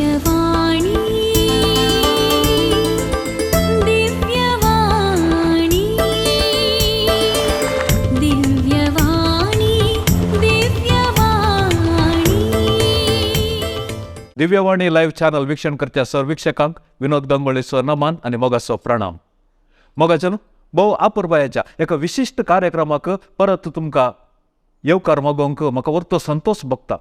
Divyavani, Divyavani, Divyavani, Divyavani. Divyavani live channel वीक्षण करच्या sir वीक्षकांक विनोद गंगोळीचो नमन आनी मोगाचो प्रणाम. मोगाचो भोव आपुरबायाच्या एका विशिश्ट कार्यक्रमाक परत तुमकां येवकार मागोवंक म्हाका वर्तो संतोश भोगता.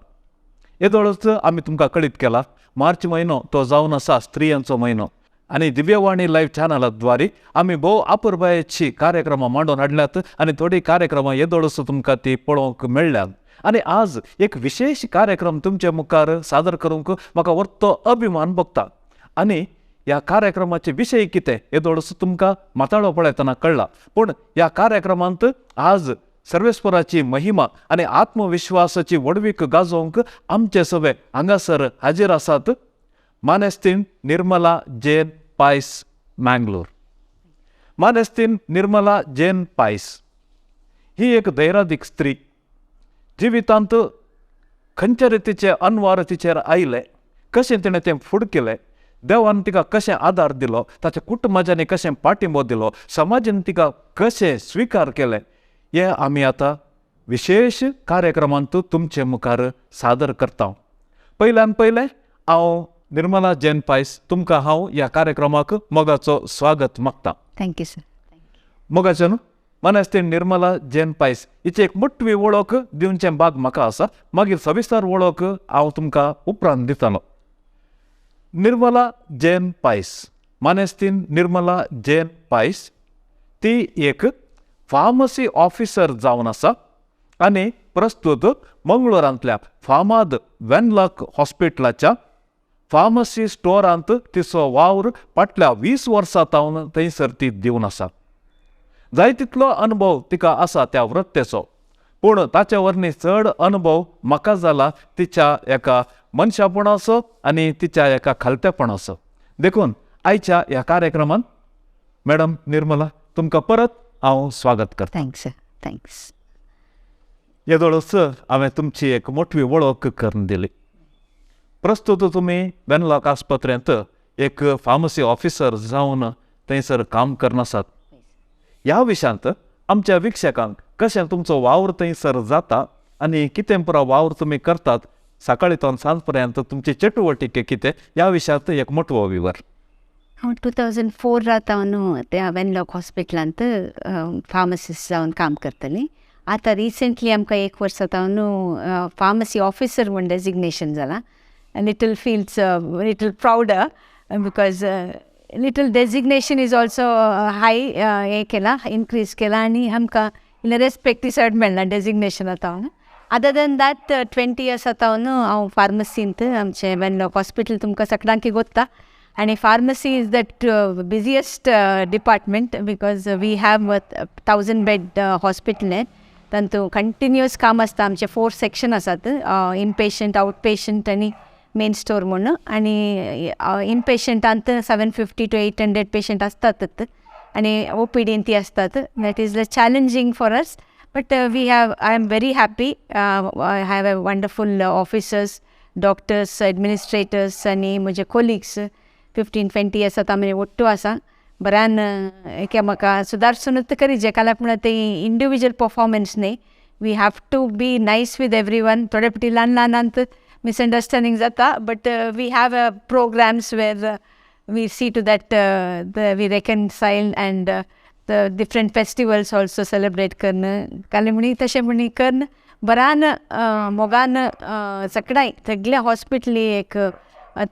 येदोळच आमी तुमकां कळीत केला, मार्च म्हयनो तो जावन आसा स्त्रियांचो म्हयनो आनी दिव्यवाणी लायव्ह चॅनलाद्वारे आमी भोव आपुरबायेची कार्यक्रमां मांडून हाडल्यात आनी थोडीं कार्यक्रमां येदोळच तुमकां ती पळोवंक मेळ्ळ्यात. आनी आज एक विशेश कार्यक्रम तुमचे मुखार सादर करूंक म्हाका वर्तो अभिमान भोगता. आनी ह्या कार्यक्रमाचे विशय कितें येदोळच तुमकां माताळो पळयतना कळ्ळा, पूण ह्या कार्यक्रमांत आज सर्वेस्पराची महिमा आनी आत्मविश्वासाची व्हडवीक गाजोवंक आमचे सगळे हांगासर हाजीर आसात मानेस्तीन निर्मला जेन पायस, मँगलोर. मानेस्तीन निर्मला जेन पायस ही एक धैर्यादीक स्त्री. जिवितांत खंयच्या रितीचे अनवार तिचेर आयले, कशें तिणें तें फुड केलें, देवान तिका कशें आदार दिलो, ताच्या कुटुंबाच्यांनी कशें पाठिंबो दिलो, समाजान तिका कशें स्विकार केलें, हें आमी आतां विशेश कार्यक्रमांत तुमचे मुखार सादर करता. पयल्यान पयलें हांव निर्मला जेन पायस तुमकां हांव ह्या कार्यक्रमाक मोगाचो स्वागत मागता. Thank you sir. मोगाचें न्हू मानेस्तीन निर्मला जेन पायस हिची एक मोटवी वळख दिवचें भाग म्हाका आसा, मागीर सविस्तर वळख हांव तुमकां उपरांत दितलो. निर्मला जेन पायस, मानेस्तीन निर्मला जेन पायस ती एक फार्मसी ऑफिसर जावन आसा आनी प्रस्तुत मंगळूरांतल्या फामाद वेनलॉक हॉस्पिटलाच्या फार्मसी स्टोरांत तिचो वावर फाटल्या 20 वर्सां तावन थंयसर ती दिवन आसा. जाय तितलो अनुभव तिका आसा त्या वृत्तेचो, पूण ताचे वरवीं चड अनुभव म्हाका जाला तिच्या एका मनशापणाचो आनी तिच्या एका खालतेपणाचो. देखून आयच्या ह्या कार्यक्रमांत मॅडम निर्मला तुमकां परत हांव स्वागत करता. Thanks sir. Thanks. येदोळच हांवें तुमची एक मोटवी वळख करून दिली. प्रस्तुत तुमी वेनलॉक आस्पत्रेंत एक फार्मसी ऑफिसर जावन थंयसर काम करनासात. ह्या विशयांत आमच्या वीक्षकांक कशें तुमचो वावर थंयसर जाता आनी कितें पुरो वावर तुमी करतात सकाळी तो सांज पर्यंत तुमची चटुवटिके कितें ह्या विशयांत एक मोटवो विवर. हांव 2004 तावन त्या वेनलॉक हॉस्पिटलांत फार्मसिस्ट जावन काम करतलें. आतां रिसेंटली आमकां एक वर्सा तावन फार्मसी ऑफिसर म्हूण डेजिग्नेशन जालां. Little feels little prouder because little designation is also high हें केलां, इनक्रीज केलां आनी आमकां इल्लें रेस्पेक्ट चड मेळ्ळा डेजिग्नेशना तावन. अदर दॅन that 20 years तावन हांव फार्मसींत आमचें वेनलॉक हॉस्पिटल तुमकां सगळ्यांक गोत्ता आनी pharmacy is that busiest department because we have 1000 bed hospital हें. तातूंत कंटिन्युअस काम आसता. आमचे 4 सेक्शन आसात, इनपेशंट, आवट पेशंट आनी मेन स्टोर म्हूण. आनी इनपेशंटांत 750 to 800 patient आसतातच आनी ओ पी डीन ती आसतात. That is the challenging for us, but we have, I am very happy. I have a wonderful officers, doctors, administrators आनी म्हजे colleagues 15-20 years आतां आमी ಒಟ್ಟು आसा. बऱ्यान एकामेका सुदारसुनूच करी जे काल्याक म्हणल्यार ते इंडिविज्युअल परफॉर्मन्स न्ही, we have to be nice with every one. थोडे फावटी ल्हान ल्हानांत मिसअंडरस्टँडींग जाता, but we have a programs where we see to that we reconcile and the different festivals also celebrate करून काले म्हणी तशें म्हणी करून बरान मोगान सगळ्यां सगळ्या हॉस्पिटली एक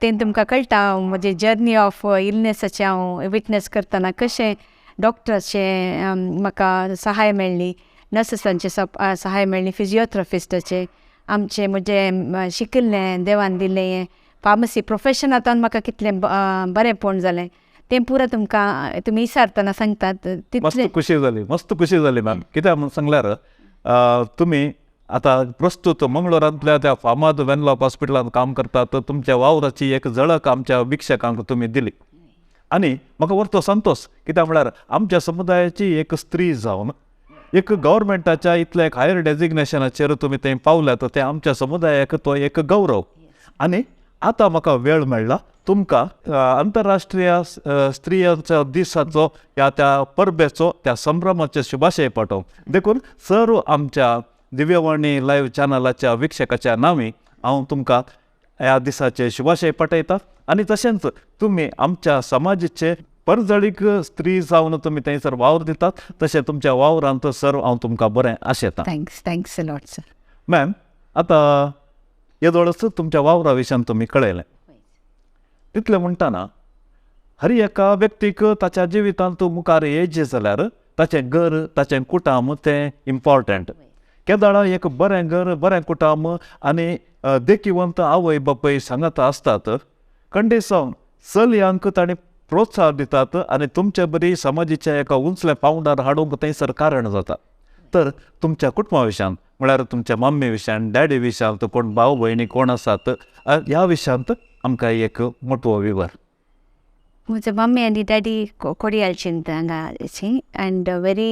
तें तुमकां कळटा. म्हजें जर्नी ऑफ इलनेसाचें हांव विटनस करतना कशें डॉक्टराचें म्हाका सहाय मेळ्ळी, नर्सीसांचें सहाय मेळ्ळी, फिजियोथेरपिस्टाचें, आमचें म्हजें शिकिल्लें देवान दिल्लें हें फार्मसी प्रोफेशन आतां म्हाका कितलें बरेंपण जालें तें पुरो तुमकां तुमी विचारतना सांगतात तितलें. मस्त खुशी जाली, मस्त खुशी जाली मॅम. कित्याक म्हूण सांगल्यार तुमी आतां प्रस्तुत मंगळूरांतल्या त्या फामाद वेनलॉक हॉस्पिटलांत काम करतात, तुमच्या वावराची एक झळक आमच्या वीक्षकांक तुमी दिली आनी म्हाका व्हरतो संतोश. कित्याक म्हळ्यार आमच्या समुदायाची एक स्त्री जावन एक गव्हर्मेंटाच्या इतल्या एक हायर डेजिग्नेशनाचेर तुमी थंय पावल्यात, तें आमच्या समुदायाक तो एक गौरव. आनी आतां म्हाका वेळ मेळ्ळा तुमकां आंतरराष्ट्रीय स्त्रियांच्या दिसाचो ह्या त्या परबेचो त्या संभ्रमाचे शुभाशय पाठोवंक. देखून सर्व आमच्या दिव्यवाणी लायव्ह चॅनलाच्या वीक्षकाच्या नांवी हांव तुमकां ह्या दिसाचे शुभाशय पाठयता आनी तशेंच तुमी आमच्या समाजाचे परजळीक स्त्री जावन तुमी थंयसर वावर दितात, तशें तुमच्या वावरांत सर्व हांव तुमकां बरें आशेता. Thanks, thanks a lot sir. Ma'am, आतां येदोळच तुमच्या वावरा विशयान तुमी कळयलें, तितलें म्हणटना हर एका व्यक्तीक ताच्या जिवितांत मुखार येयचें जाल्यार ताचें घर, ताचें कुटुंब तें इम्पॉर्टंट. केदाळा एक बरें घर, बरें कुटुंब आनी देखिवंत आवय बापूय सांगात आसतात, कंडीसांव चलयांक तांणी प्रोत्साहन दितात आनी तुमचे बरी समाजाच्या एका उंचल्या पावंडार हाडूंक थंयसर कारण जाता. तर तुमच्या कुटुंबा विशयांत म्हळ्यार तुमच्या मम्मी विशयांत, डॅडी विशयांत, कोण भाव भयणी कोण आसात ह्या विशयांत आमकां एक मोटवो विवर. म्हजो मम्मी आनी डॅडी कोडियालचींत हांगाची and very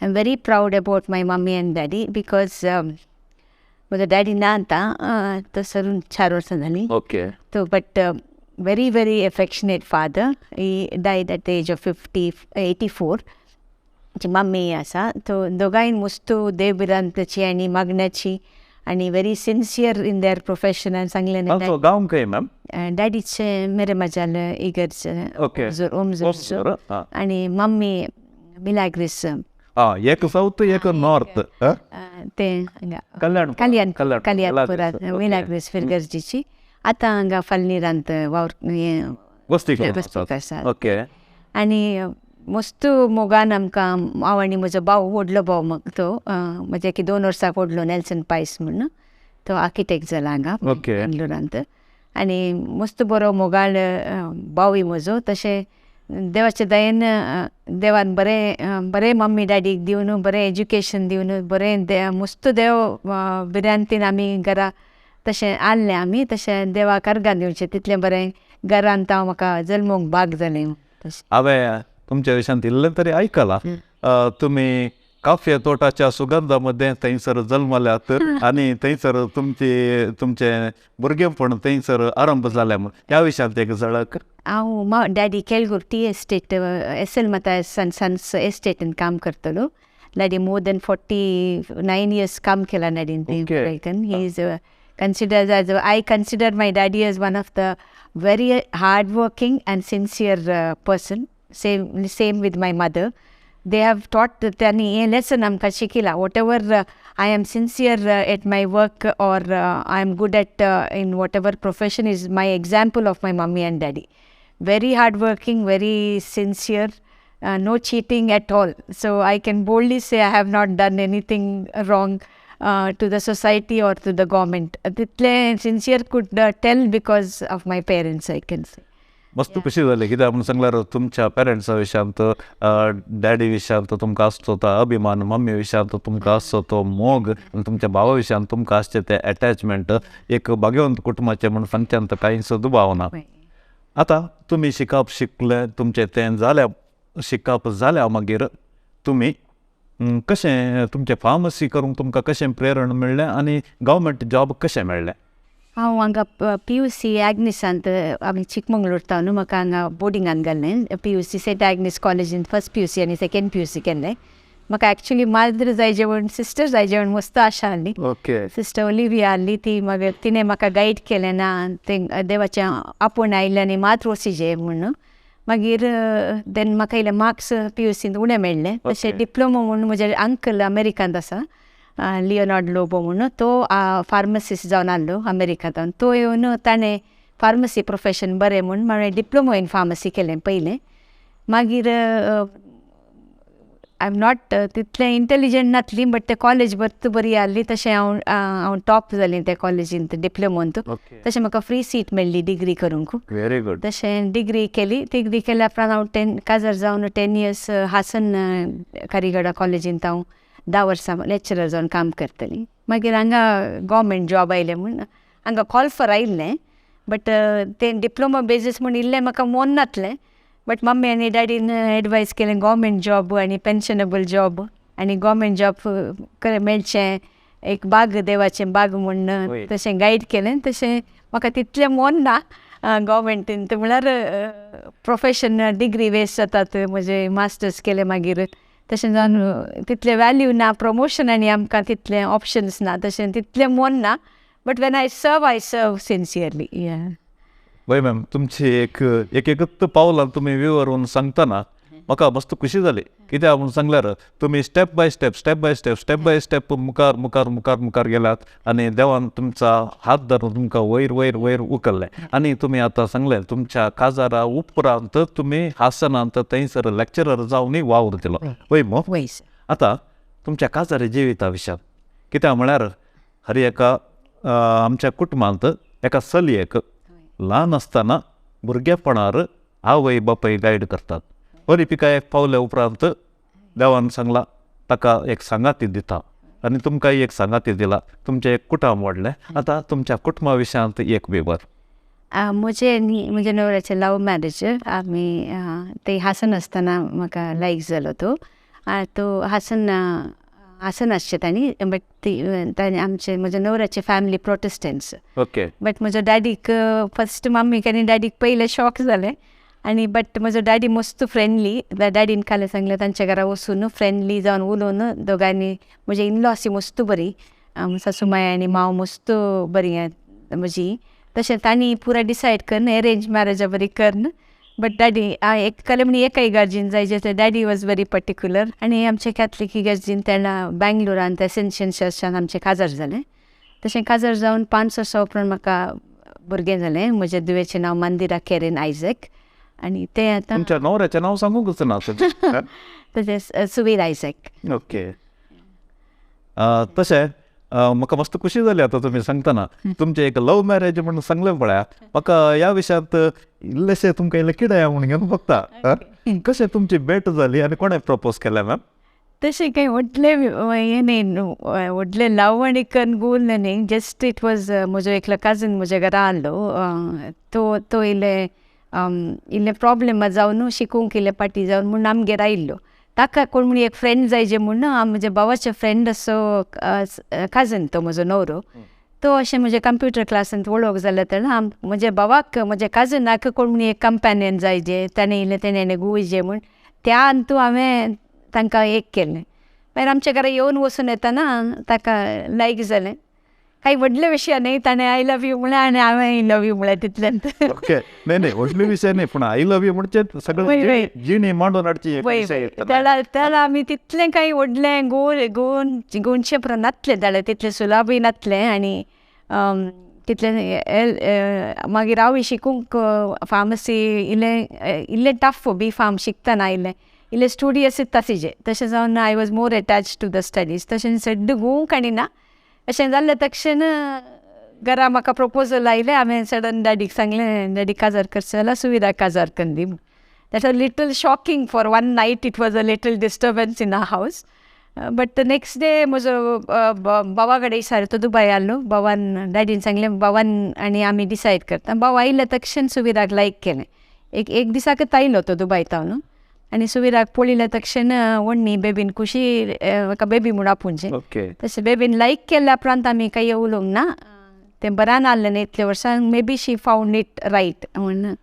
I am very proud about my mummy and daddy because म्हजो डॅडी ना आतां, तो सरून 4 वर्सां जालीं. ओके. तो but very very affectionate father. He died at the age of 84. म्हजी मम्मी आसा, तो दोगांय मस्त देव भिरांतेची आनी मागण्याची आनी very sincere in their profession. हांवें सांगलें न्ही. तांचो गांव खंय मॅम? डॅडीचे मेरे मजाल इगर्ज, ओमजोर, आनी मम्मी मिलाग्रीस. एक सावथ एक नॉर्थ, तें हांगा कल्याण कल्याण कल्याणपुरांत मिलाग्रीस फिरगर्जीची. आतां हांगा फलनीरांत वावर हें वस्ती आसा. ओके. आनी मस्त मोगान आमकां हांव आनी म्हजो भाव, व्हडलो भाव म्हाका तो म्हज्या की 2 वर्सां व्हडलो, नेल्सन पायस म्हूण, तो आर्किटेक्ट जाला हांगा बेंगलोरांत. आनी मस्त बरो मोगाळ भावूय म्हजो. तशें देवाच्या दयेन देवान बरें बरें मम्मी डॅडीक दिवन, बरें एज्युकेशन दिवन, बरें मस्त देव भिरांतीन आमी घरा तशें आहलें आमी. तशें देवाक अर्गां दिवचें तितलें बरें घरांत हांव म्हाका जल्मूंक भाग जालें. तशें हांवें तुमच्या विशयांत इल्लें तरी आयकलां, तुमी काफये तोटाच्या सुगंधा मदें थंयसर जल्मल्यात आनी थंयसर तुमची तुमचें भुरगेंपण थंयसर आरंभ जालें म्हूण, ह्या विशयांत एक झळक. हांव daddy Kelgur tea estate, S L Mathias and sons एस्टेटीन काम करतलो. डॅडी मोर दॅन 49 इयर्स काम केलां डॅडीन. He is considered as, I consider my daddy as one of the very hard working and sincere person. Same with my mother. They have taught त्यांनी हें lesson आमकां शिकयलां. Whatever I am sincere at my work or I am good at in whatever profession is my example of my mummy and daddy. Very hard working, very sincere, no cheating at all. So I can boldly say I have not done anything wrong to the society or to the government. तितलें sincere could tell because of my parents, I can say. मस्त खुशी जाली कित्याक म्हूण सांगल्यार तुमच्या पेरंट्सा विशयांत, daddy विशयांत तुमकां आसचो तो अभिमान, मम्मी विशयांत तुमकां आसचो तो मोग आनी तुमच्या भावा विशयांत तुमकां आसचें तें एटॅचमेंट एक भाग्यवंत कुटुंबाचें म्हूण सांगच्यांत कांयच दुबाव ना. आतां तुमी शिकप शिकले, तुमचें तें जाल्या, शिकप जाल्या मागीर तुमी कशें तुमचें फार्मसी करूंक तुमकां कशें प्रेरण मेळ्ळें आनी गव्हर्मेंट जॉब कशें मेळ्ळें? हांव हांगा PUC आग्नेसांत, आमी चिकमंगळूर न्हू, म्हाका हांगा बोर्डिंगान घाल्लें. PUC Saint Agnes कॉलेजींत फर्स्ट PUC आनी सेकेंड PUC केल्लें. म्हाका एक्चुली माद्र जायचे म्हूण, सिस्टर जायचे म्हूण मस्त आशा आहली. ओके. सिस्टर ओलिविया आहली, ती मागीर तिणें म्हाका गायड केलें ना तें देवाचें आपोवन आयलें आनी मात वचीजे म्हूण. मागीर देन म्हाका इल्ले मार्क्स PUCंत उणें मेळ्ळें. तशें डिप्लोमा म्हूण म्हजे अंकल अमेरिकांत आसा, लियोनार्ड लोबो म्हूण, तो फार्मसिस्ट जावन आहलो अमेरिकांत. तो येवन ताणें फार्मसी प्रोफेशन बरें म्हूण हांवें डिप्लोमा इन फार्मसी केलें पयलें. मागीर I am not तितलें इंटेलिजंट नासली, बट ते कॉलेज बरी बरी आहली, तशें हांव हांव टॉप जालें त्या कॉलेजींत डिप्लोमांत. तशें म्हाका फ्री सीट मेळ्ळी डिग्री करूंक. Very good. तशें डिग्री केली. डिग्री केल्या उपरांत हांव काजार जावन 10 इयर्स हासन कारीगडा कॉलेजींत हांव 10 वर्सां लेक्चरर जावन काम करतली. मागीर हांगा गव्हर्मेंट जॉब आयलें म्हूण हांगा कॉल फॉर आयिल्लें, बट तें डिप्लोमा बेजीस म्हूण इल्लें म्हाका मोन नासलें. बट मम्मी आनी डॅडीन एडवायज केलें गव्हर्मेंट जॉब आनी पेन्शनेबल जॉब आनी गव्हर्मेंट जॉब मेळचें एक बाग देवाचें बाग म्हूण तशें गायड केलें. तशें म्हाका तितलें मन ना गव्हर्मेंटीन, म्हळ्यार प्रोफेशन डिग्री वेस्ट जातात, म्हजे मास्टर्स केले मागीर तशें जावन तितलें वॅल्यू ना, प्रमोशन आनी आमकां तितलें ऑप्शन्स ना, तशें तितलें मन ना. But when I serve, I serve sincerely. वय मॅम, तुमची एक एक एकच पावलां तुमी विवरून सांगतना म्हाका मस्त खुशी जाली. कित्याक म्हूण सांगल्यार तुमी step by step, step by step, step by step मुखार मुखार मुखार मुखार गेलात आनी देवान तुमचा हात धरून तुमकां वयर वयर वयर उखल्लें. आनी तुमी आतां सांगलें तुमच्या काजारा उपरांत तुमी हासनांत थंयसर लॅक्चरर जावनूय वावर दिलो. वय मो? वय. आतां तुमच्या काजारी जिविता विशयान, कित्याक म्हळ्यार हर एका आमच्या कुटुंबांत एका चलयेक ल्हान आसतना भुरगेपणार आवय बापूय गायड करतात. बरी पिका एक पावल्या उपरांत देवान सांगला ताका एक सांगाती दिता आनी तुमकांय एक सांगाती दिला, तुमचें एक कुटुंब वाडलें. आतां तुमच्या कुटुंबा विशयांत एक विवर. म्हजें न्ही म्हज्या न्हवऱ्याचें लव मॅरेज. आमी ते हासन आसतना म्हाका लायक जालो तो. तो हासन हासन आसचें तांणी, बट ती तांणी आमचे म्हज्या न्हवऱ्याचे फॅमिली प्रोटेस्टंट्स. ओके. बट म्हज्या डॅडीक फस्ट मम्मीक आनी डॅडीक पयलें शॉक जालें आनी बट म्हजो डॅडी मस्त फ्रेंडली. डॅडीन काल सांगलें तांच्या घरा वचून फ्रेंडली जावन उलोवन दोगांयनी. म्हजे इनलॉसी मस्त बरी, सासूमाय आनी मांव मस्त बरी म्हजी. तशें तांणी पुरा डिसायड करून एरेंज मॅरेजा बरी करून. बट डॅडी एक कले म्हण एका इगर्जीन जाय जे, डॅडी वॉज व्हेरी पर्टिक्युलर. आनी आमचे कॅथलीक इगर्जीन तेन्ना बँगलोरांत एसेन्शियन चर्चान आमचें काजार जालें. तशें काजार जावन 5 वर्सां उपरांत म्हाका भुरगें जालें. म्हज्या धुवेचें नांव मंदिरा केरीन आयझॅक. आनी तें आतां तुमच्या न्हवऱ्याचें नांव सांगूंकच ना. तशें सुवीर आयझॅक. ओके. तशें म्हाका मस्त खुशी जाली आतां तुमी सांगतना तुमचें एक लव मॅरेज म्हूण सांगलें पळया. म्हाका ह्या विशयांत इल्लेशें तुमकां इल्लें किड्या म्हूण घेवन बघता, कशें तुमची भेट जाली आनी कोणें प्रपोज केलें मॅम? तशें कांय व्हडलें हें न्ही, व्हडलें लव आनी कन्न गोल न्ही. जस्ट it was म्हजो एकलो कझीन म्हज्या घरा आहलो. तो तो इल्लें इल्लें प्रॉब्लेम जावन शिकूंक इल्लें फाटीं जावन म्हूण आमगेर आयिल्लो. ताका कोण म्हूण एक फ्रेंड जाय जे म्हूण म्हज्या भावाचे फ्रेंड असो कझीन तो म्हजो न्हवरो. तो अशें म्हज्या कंप्युटर क्लासींत वळख जालें तेन्ना म्हज्या भावाक म्हज्या कझीनाक कोण म्हूण एक कंपेनियन जाय जे ताणें इल्लें तेणें गुवजे म्हूण त्या अंतू हांवें तांकां एक केलें. मागीर आमच्या घरा येवन वचून येतना ताका लायक जालें. कांय व्हडले विशय न्ही, ताणें I love you म्हळें आनी हांवें I love you म्हळें तितलेंच. ओके. न्ही न्ही व्हडले विशय न्ही, पूण I love you म्हणजे सगळें जिणी मांडून हाडची. त्याला आमी तितलें कांय व्हडलें गोल गोवन गोवनचें पुरो नातलें जाल्यार तितलें सुलाबूय नातलें. आनी तितलें मागीर हांवूय शिकूंक फार्मसी इल्लें इल्लें टफ बी फार्म शिकतना इल्लें इल्लें स्टुडियस आशिल्लें. तशें जावन I was more attach to the studies. तशें सड्ड गोवंक आनी ना अशें जाल्लें तक्षण घरा म्हाका प्रपोजल आयलें. हांवें सडन डॅडीक सांगलें, डॅडी काजार करचें जाल्यार सुविधा काजार करून दी. That was little shocking for one night. It was a little disturbance in a house. But the next day म्हजो भावा कडेन सारको तो दुबय आहलो. भावान डॅडीन सांगलें भावान आनी आमी डिसायड करता. भाव आयले तक्षण सुविधाक लायक केलें. एक एक दिसाकच आयलो तो दुबय तावन आनी सुविधाक पळयले तक्षण व्हडली बेबीन खुशी म्हाका बेबी म्हूण आपोवचें. तशें बेबीन लायक केल्या उपरांत आमी कांय उलोवंक ना. तें बरें नासलें न्ही इतले वर्सां, may be she found it right म्हूण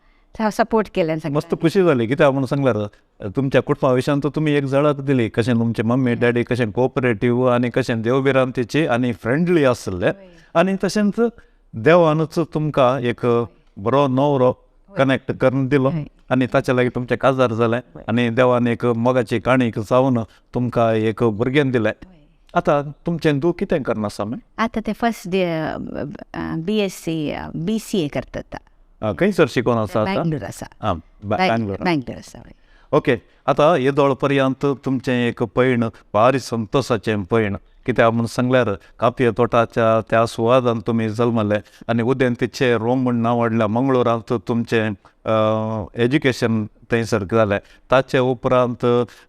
सपोर्ट केलें. मस्त खुशी जाली. कित्याक म्हूण सांगल्यार तुमच्या कुटुंबा विशयांत तुमी एक झळक दिली कशें तुमचे मम्मी डॅडी कशें कोऑपरेटीव आनी कशें देवभिरांतीची आनी फ्रेंडली आसले. आनी तशेंच देवानूच तुमकां एक बरो न्हवरो कनेक्ट करून दिलो आनी ताच्या लागीं तुमचें काजार जालें आनी देवान एक मोगाची काणी जावन तुमकां एक भुरगें दिलें. आतां तुमचें धूव कितें करना आसा मॅम? आतां तें फर्स्ट BSc BCA करता. खंयसर शिकोवन आसा? बँगलोर आसा. आं, बँगलोर. बँगलोर आसा. ओके. आतां येदोळ पर्यंत तुमचें एक पयण भारी संतोशाचें पयण. कित्याक म्हूण सांगल्यार काफये तोटाच्या त्या सुवादान तुमी जल्मले आनी उदेंतीचे रोम म्हूण नांव वाडल्या मंगळुरांत तुमचें एज्युकेशन थंयसर जालें. ताचे उपरांत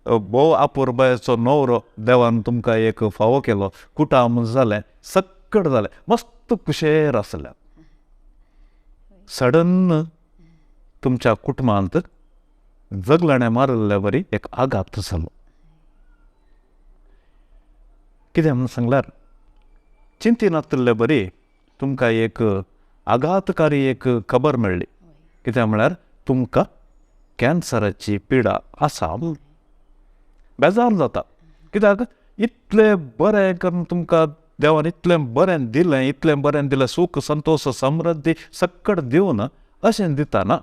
भोव आपुरबायेचो न्हवरो देवान तुमकां एक फावो केलो. कुटाम जालें, सक्कड जालें, मस्त खुशेर आसलें. सडन तुमच्या कुटुंबांत जगलाणें मारिल्ले वरी एक आघात जालो. कितें म्हूण सांगल्यार चिंतिनातिल्ले बरी तुमकां एक आघातकारी एक खबर मेळ्ळी. कित्याक म्हळ्यार तुमकां कॅन्सराची पिडा आसा. बेजार जाता कित्याक इतलें बरें करून तुमकां देवान इतलें बरें दिलें, इतलें बरें दिलें, सूख संतोश समृद्धी सक्कड दिवन अशें दितना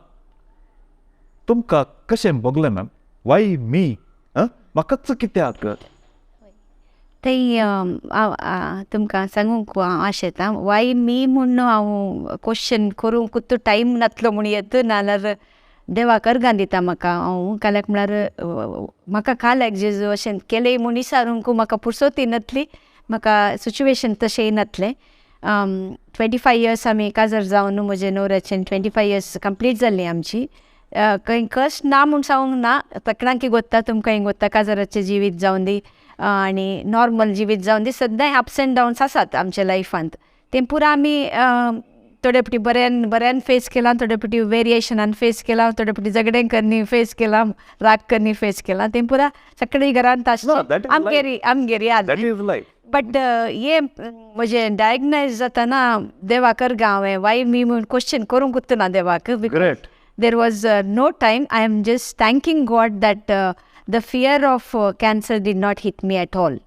तुमकां कशें भोगलें मॅम? वाय मी? म्हाकाच कित्याक? थंय तुमकां सांगूंक आशेता येता वाय मी म्हूण हांव क्वेश्चन करूंक टायम नातलो म्हूण येत, नाल्यार देवाक अर्गां दिता म्हाका हांव. काल्याक म्हळ्यार म्हाका काल्याक जेजू अशें केलें म्हूण विचारूंक म्हाका पुरसोती नातली, म्हाका सिच्युएशन तशेंय नातलें. 25 इयर्स आमी काजार जावन म्हजे न्हवऱ्याचें 25 इयर्स कंप्लीट जाल्ली आमची. खंय कश्ट ना म्हूण सांगूंक ना, तकणांकी गोत्ता, तुमकांय गोत्ता, काजाराचें जिवीत जावन दी आनी नॉर्मल जिवीत जावन दी, सद्दांय अप्स एंड डावन्स आसात आमच्या लायफांत. तें पुरा आमी थोडे फावटी बऱ्यान बऱ्यान फेस केलां, थोडे फावटी वेरिएशनान फेस केलां, थोडे फावटी झगडें करनी फेस केलां, राग करनी फेस केलां. तें पुरा सगळीं घरांत आसचें आमगेरी आमगेरी आसलें. बट हें म्हजें डायग्नायज जाताना देवाक अर्गां हांवें वाय मी म्हूण क्वेश्चन करूंकूच ना देवाक. There was no time. I am just thanking God that the fear of cancer did not hit me at all.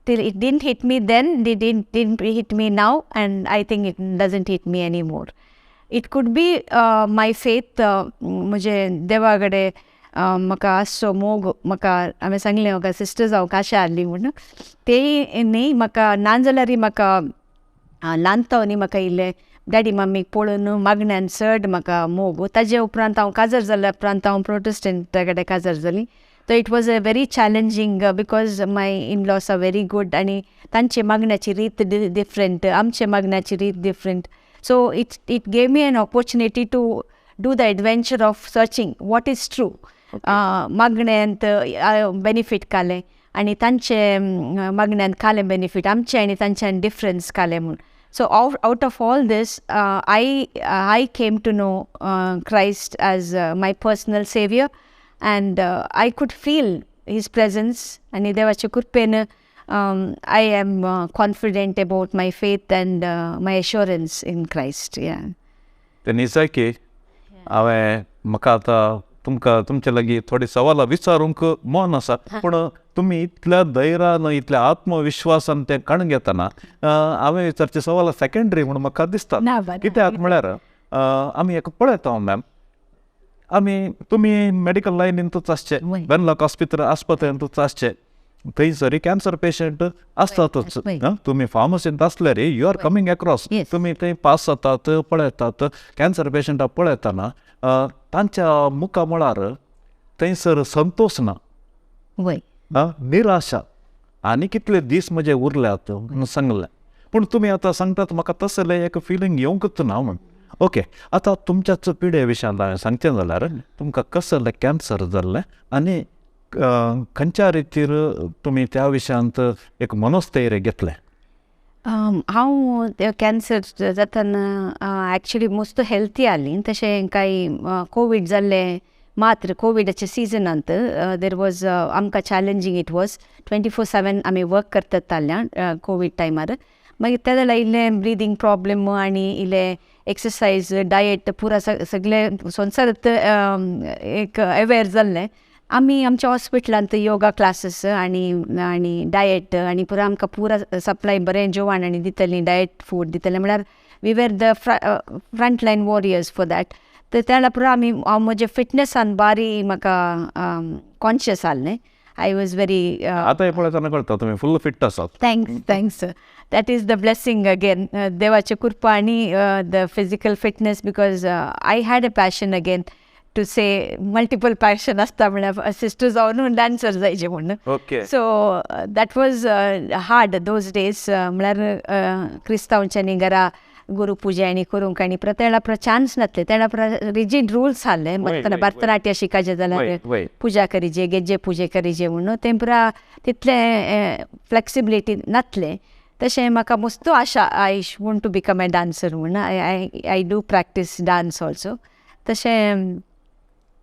Till it didn't hit me then, it didn't hit me now, and I think it doesn't hit me anymore. It could be my faith, म्हजे देवा कडेन म्हाका आसचो मोग. म्हाका हांवें सांगलें म्हाका सिस्टर जावंक आशा आहली म्हूण, तेय न्ही म्हाका ना जाल्यारय म्हाका ल्हान न्ही म्हाका इल्लें डॅडी मम्मीक पळोवन मागण्यान चड म्हाका मोग. ताजे उपरांत हांव काजार जाल्या उपरांत हांव प्रोटेस्टंटा कडेन काजार जाली. So it was a very challenging because my in-laws are very good आनी तांचे मागण्याची रीत डिफरंट, आमचे मागण्याची रीत different. So it gave me an opportunity to do the adventure of searching what is true. मागण्यांत बेनिफीट कालें आनी तांचे मागण्यांत कालें बेनिफीट, आमचे आनी तांच्यान डिफरंस कालें म्हूण. So out of all this, I came to know Christ as my personal saviour and I could feel his presence. आनी देवाचे कृपेन I am confident about my faith and my assurance in Christ. Yeah. ते निजायकी हांवें म्हाका आतां तुमकां तुमचे लागीं थोडीं सवालां विचारूंक मन आसा, पूण तुमी इतल्या धैर्यान इतल्या आत्मविश्वासान तें काडून घेतना हांवें विचारचें सवालां सेकेंडरी म्हूण म्हाका दिसता. कित्याक म्हळ्यार आमी एक पळयता मॅम, आमी तुमी मेडिकल लायनींतूच आसचे, वेनलॉक आस्पत्रेंतूच आसचे, थंयसर कॅन्सर पेशंट आसतातच. तुमी फार्मसींत आसल्यार you are coming across, तुमी थंय पास जातात, पळयतात कॅन्सर पेशंटाक पळयतना तांच्या मुखामळार थंयसर संतोश ना, निराशा, आनी कितले दीस म्हजे उरल्यात म्हणून सांगलें. पूण तुमी आतां सांगतात म्हाका तसलें एक फिलींग येवंकच ना म्हूण. ओके, आतां तुमच्याच पिडे विशयांत हांवें सांगचें जाल्यार तुमकां कसलें कॅन्सर जाल्लें आनी खंयच्या रितीर तुमी त्या विशयांत एक मनोस्थैर्य घेतलें? हांव कॅन्सर जातना एक्चुली मस्त हेल्थी आहली, तशें कांय कोवीड जाल्लें मात्र कोविडाच्या सिजनांत there was आमकां चॅलेंजींग, it was 24/7 आमी वर्क करतात आहल्या कोवीड टायमार. मागीर त्या जाल्यार इल्लें ब्रिदींग प्रॉब्लम आनी इल्लें एक्सरसायज डायट पुरा सगळें संवसारांत एक अवेर जाल्लें. आमी आमच्या हॉस्पिटलांत योगा क्लासीस आनी आनी डायट आनी पुरा आमकां पुरा सप्लाय बरें जेवण आनी दितलीं, डायट फूड दितलें, म्हळ्यार we were the front line warriors for that. तर त्या पुरा आमी हांव म्हज्या फिटनसान बारी म्हाका कॉन्शियस आहलें. I was very आतां पळयतना कळटा तुमी फूल फिट आसात. Thanks thanks, that is the blessing again, देवाचे कृपा आनी the physical fitness, because I had a passion again to say, multiple passion आसता म्हळ्यार सिस्टर जावन डान्सर जायचे म्हूण. So that was hard those days, म्हळ्यार क्रिस्तांवच्यांनी घरा गुरुपुजा आनी करूंक आनी तेणा पुरा चान्स नासले, तेणा पुरा रिजीड रुल्स आहले. भरतनाट्य शिकायचें जाल्यार पुजा करीजे, गेज्जे पुजे करीजे म्हणून तें पुरा तितलें फ्लेक्सिबिलिटी नासलें. तशें म्हाका मस्त आशा, I want to become a dancer म्हूण. I I do practice dance also. तशें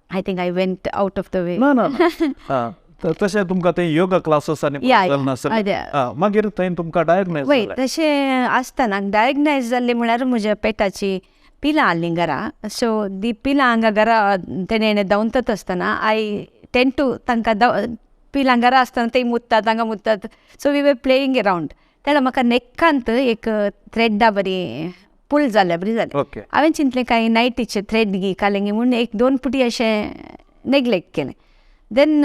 I think I went out of the way. ना ना, तशें तुमकां ते योगा क्लासीस आनी मागीर थंय तुमकां डायग्नायज वय तशें आसतना डायग्नायज जाल्लें म्हळ्यार म्हज्या पेटाची पिलां आहलीं घरा. सो दी पिलां हांगा घरा तेणें धांवतात आसतना I tend to तांकां पिलां घरा आसतना ते मुत्तात हांगा मुत्तात. So we were playing around. तेन्ना म्हाका नेकांत एक थ्रेडा बरी पूल जाल्या बरी जालें. हांवें चिंतलें कांय नायटीचे थ्रेड गी कालेंगी म्हूण एक दोन पुटी अशें नेग्लेक्ट केलें. Then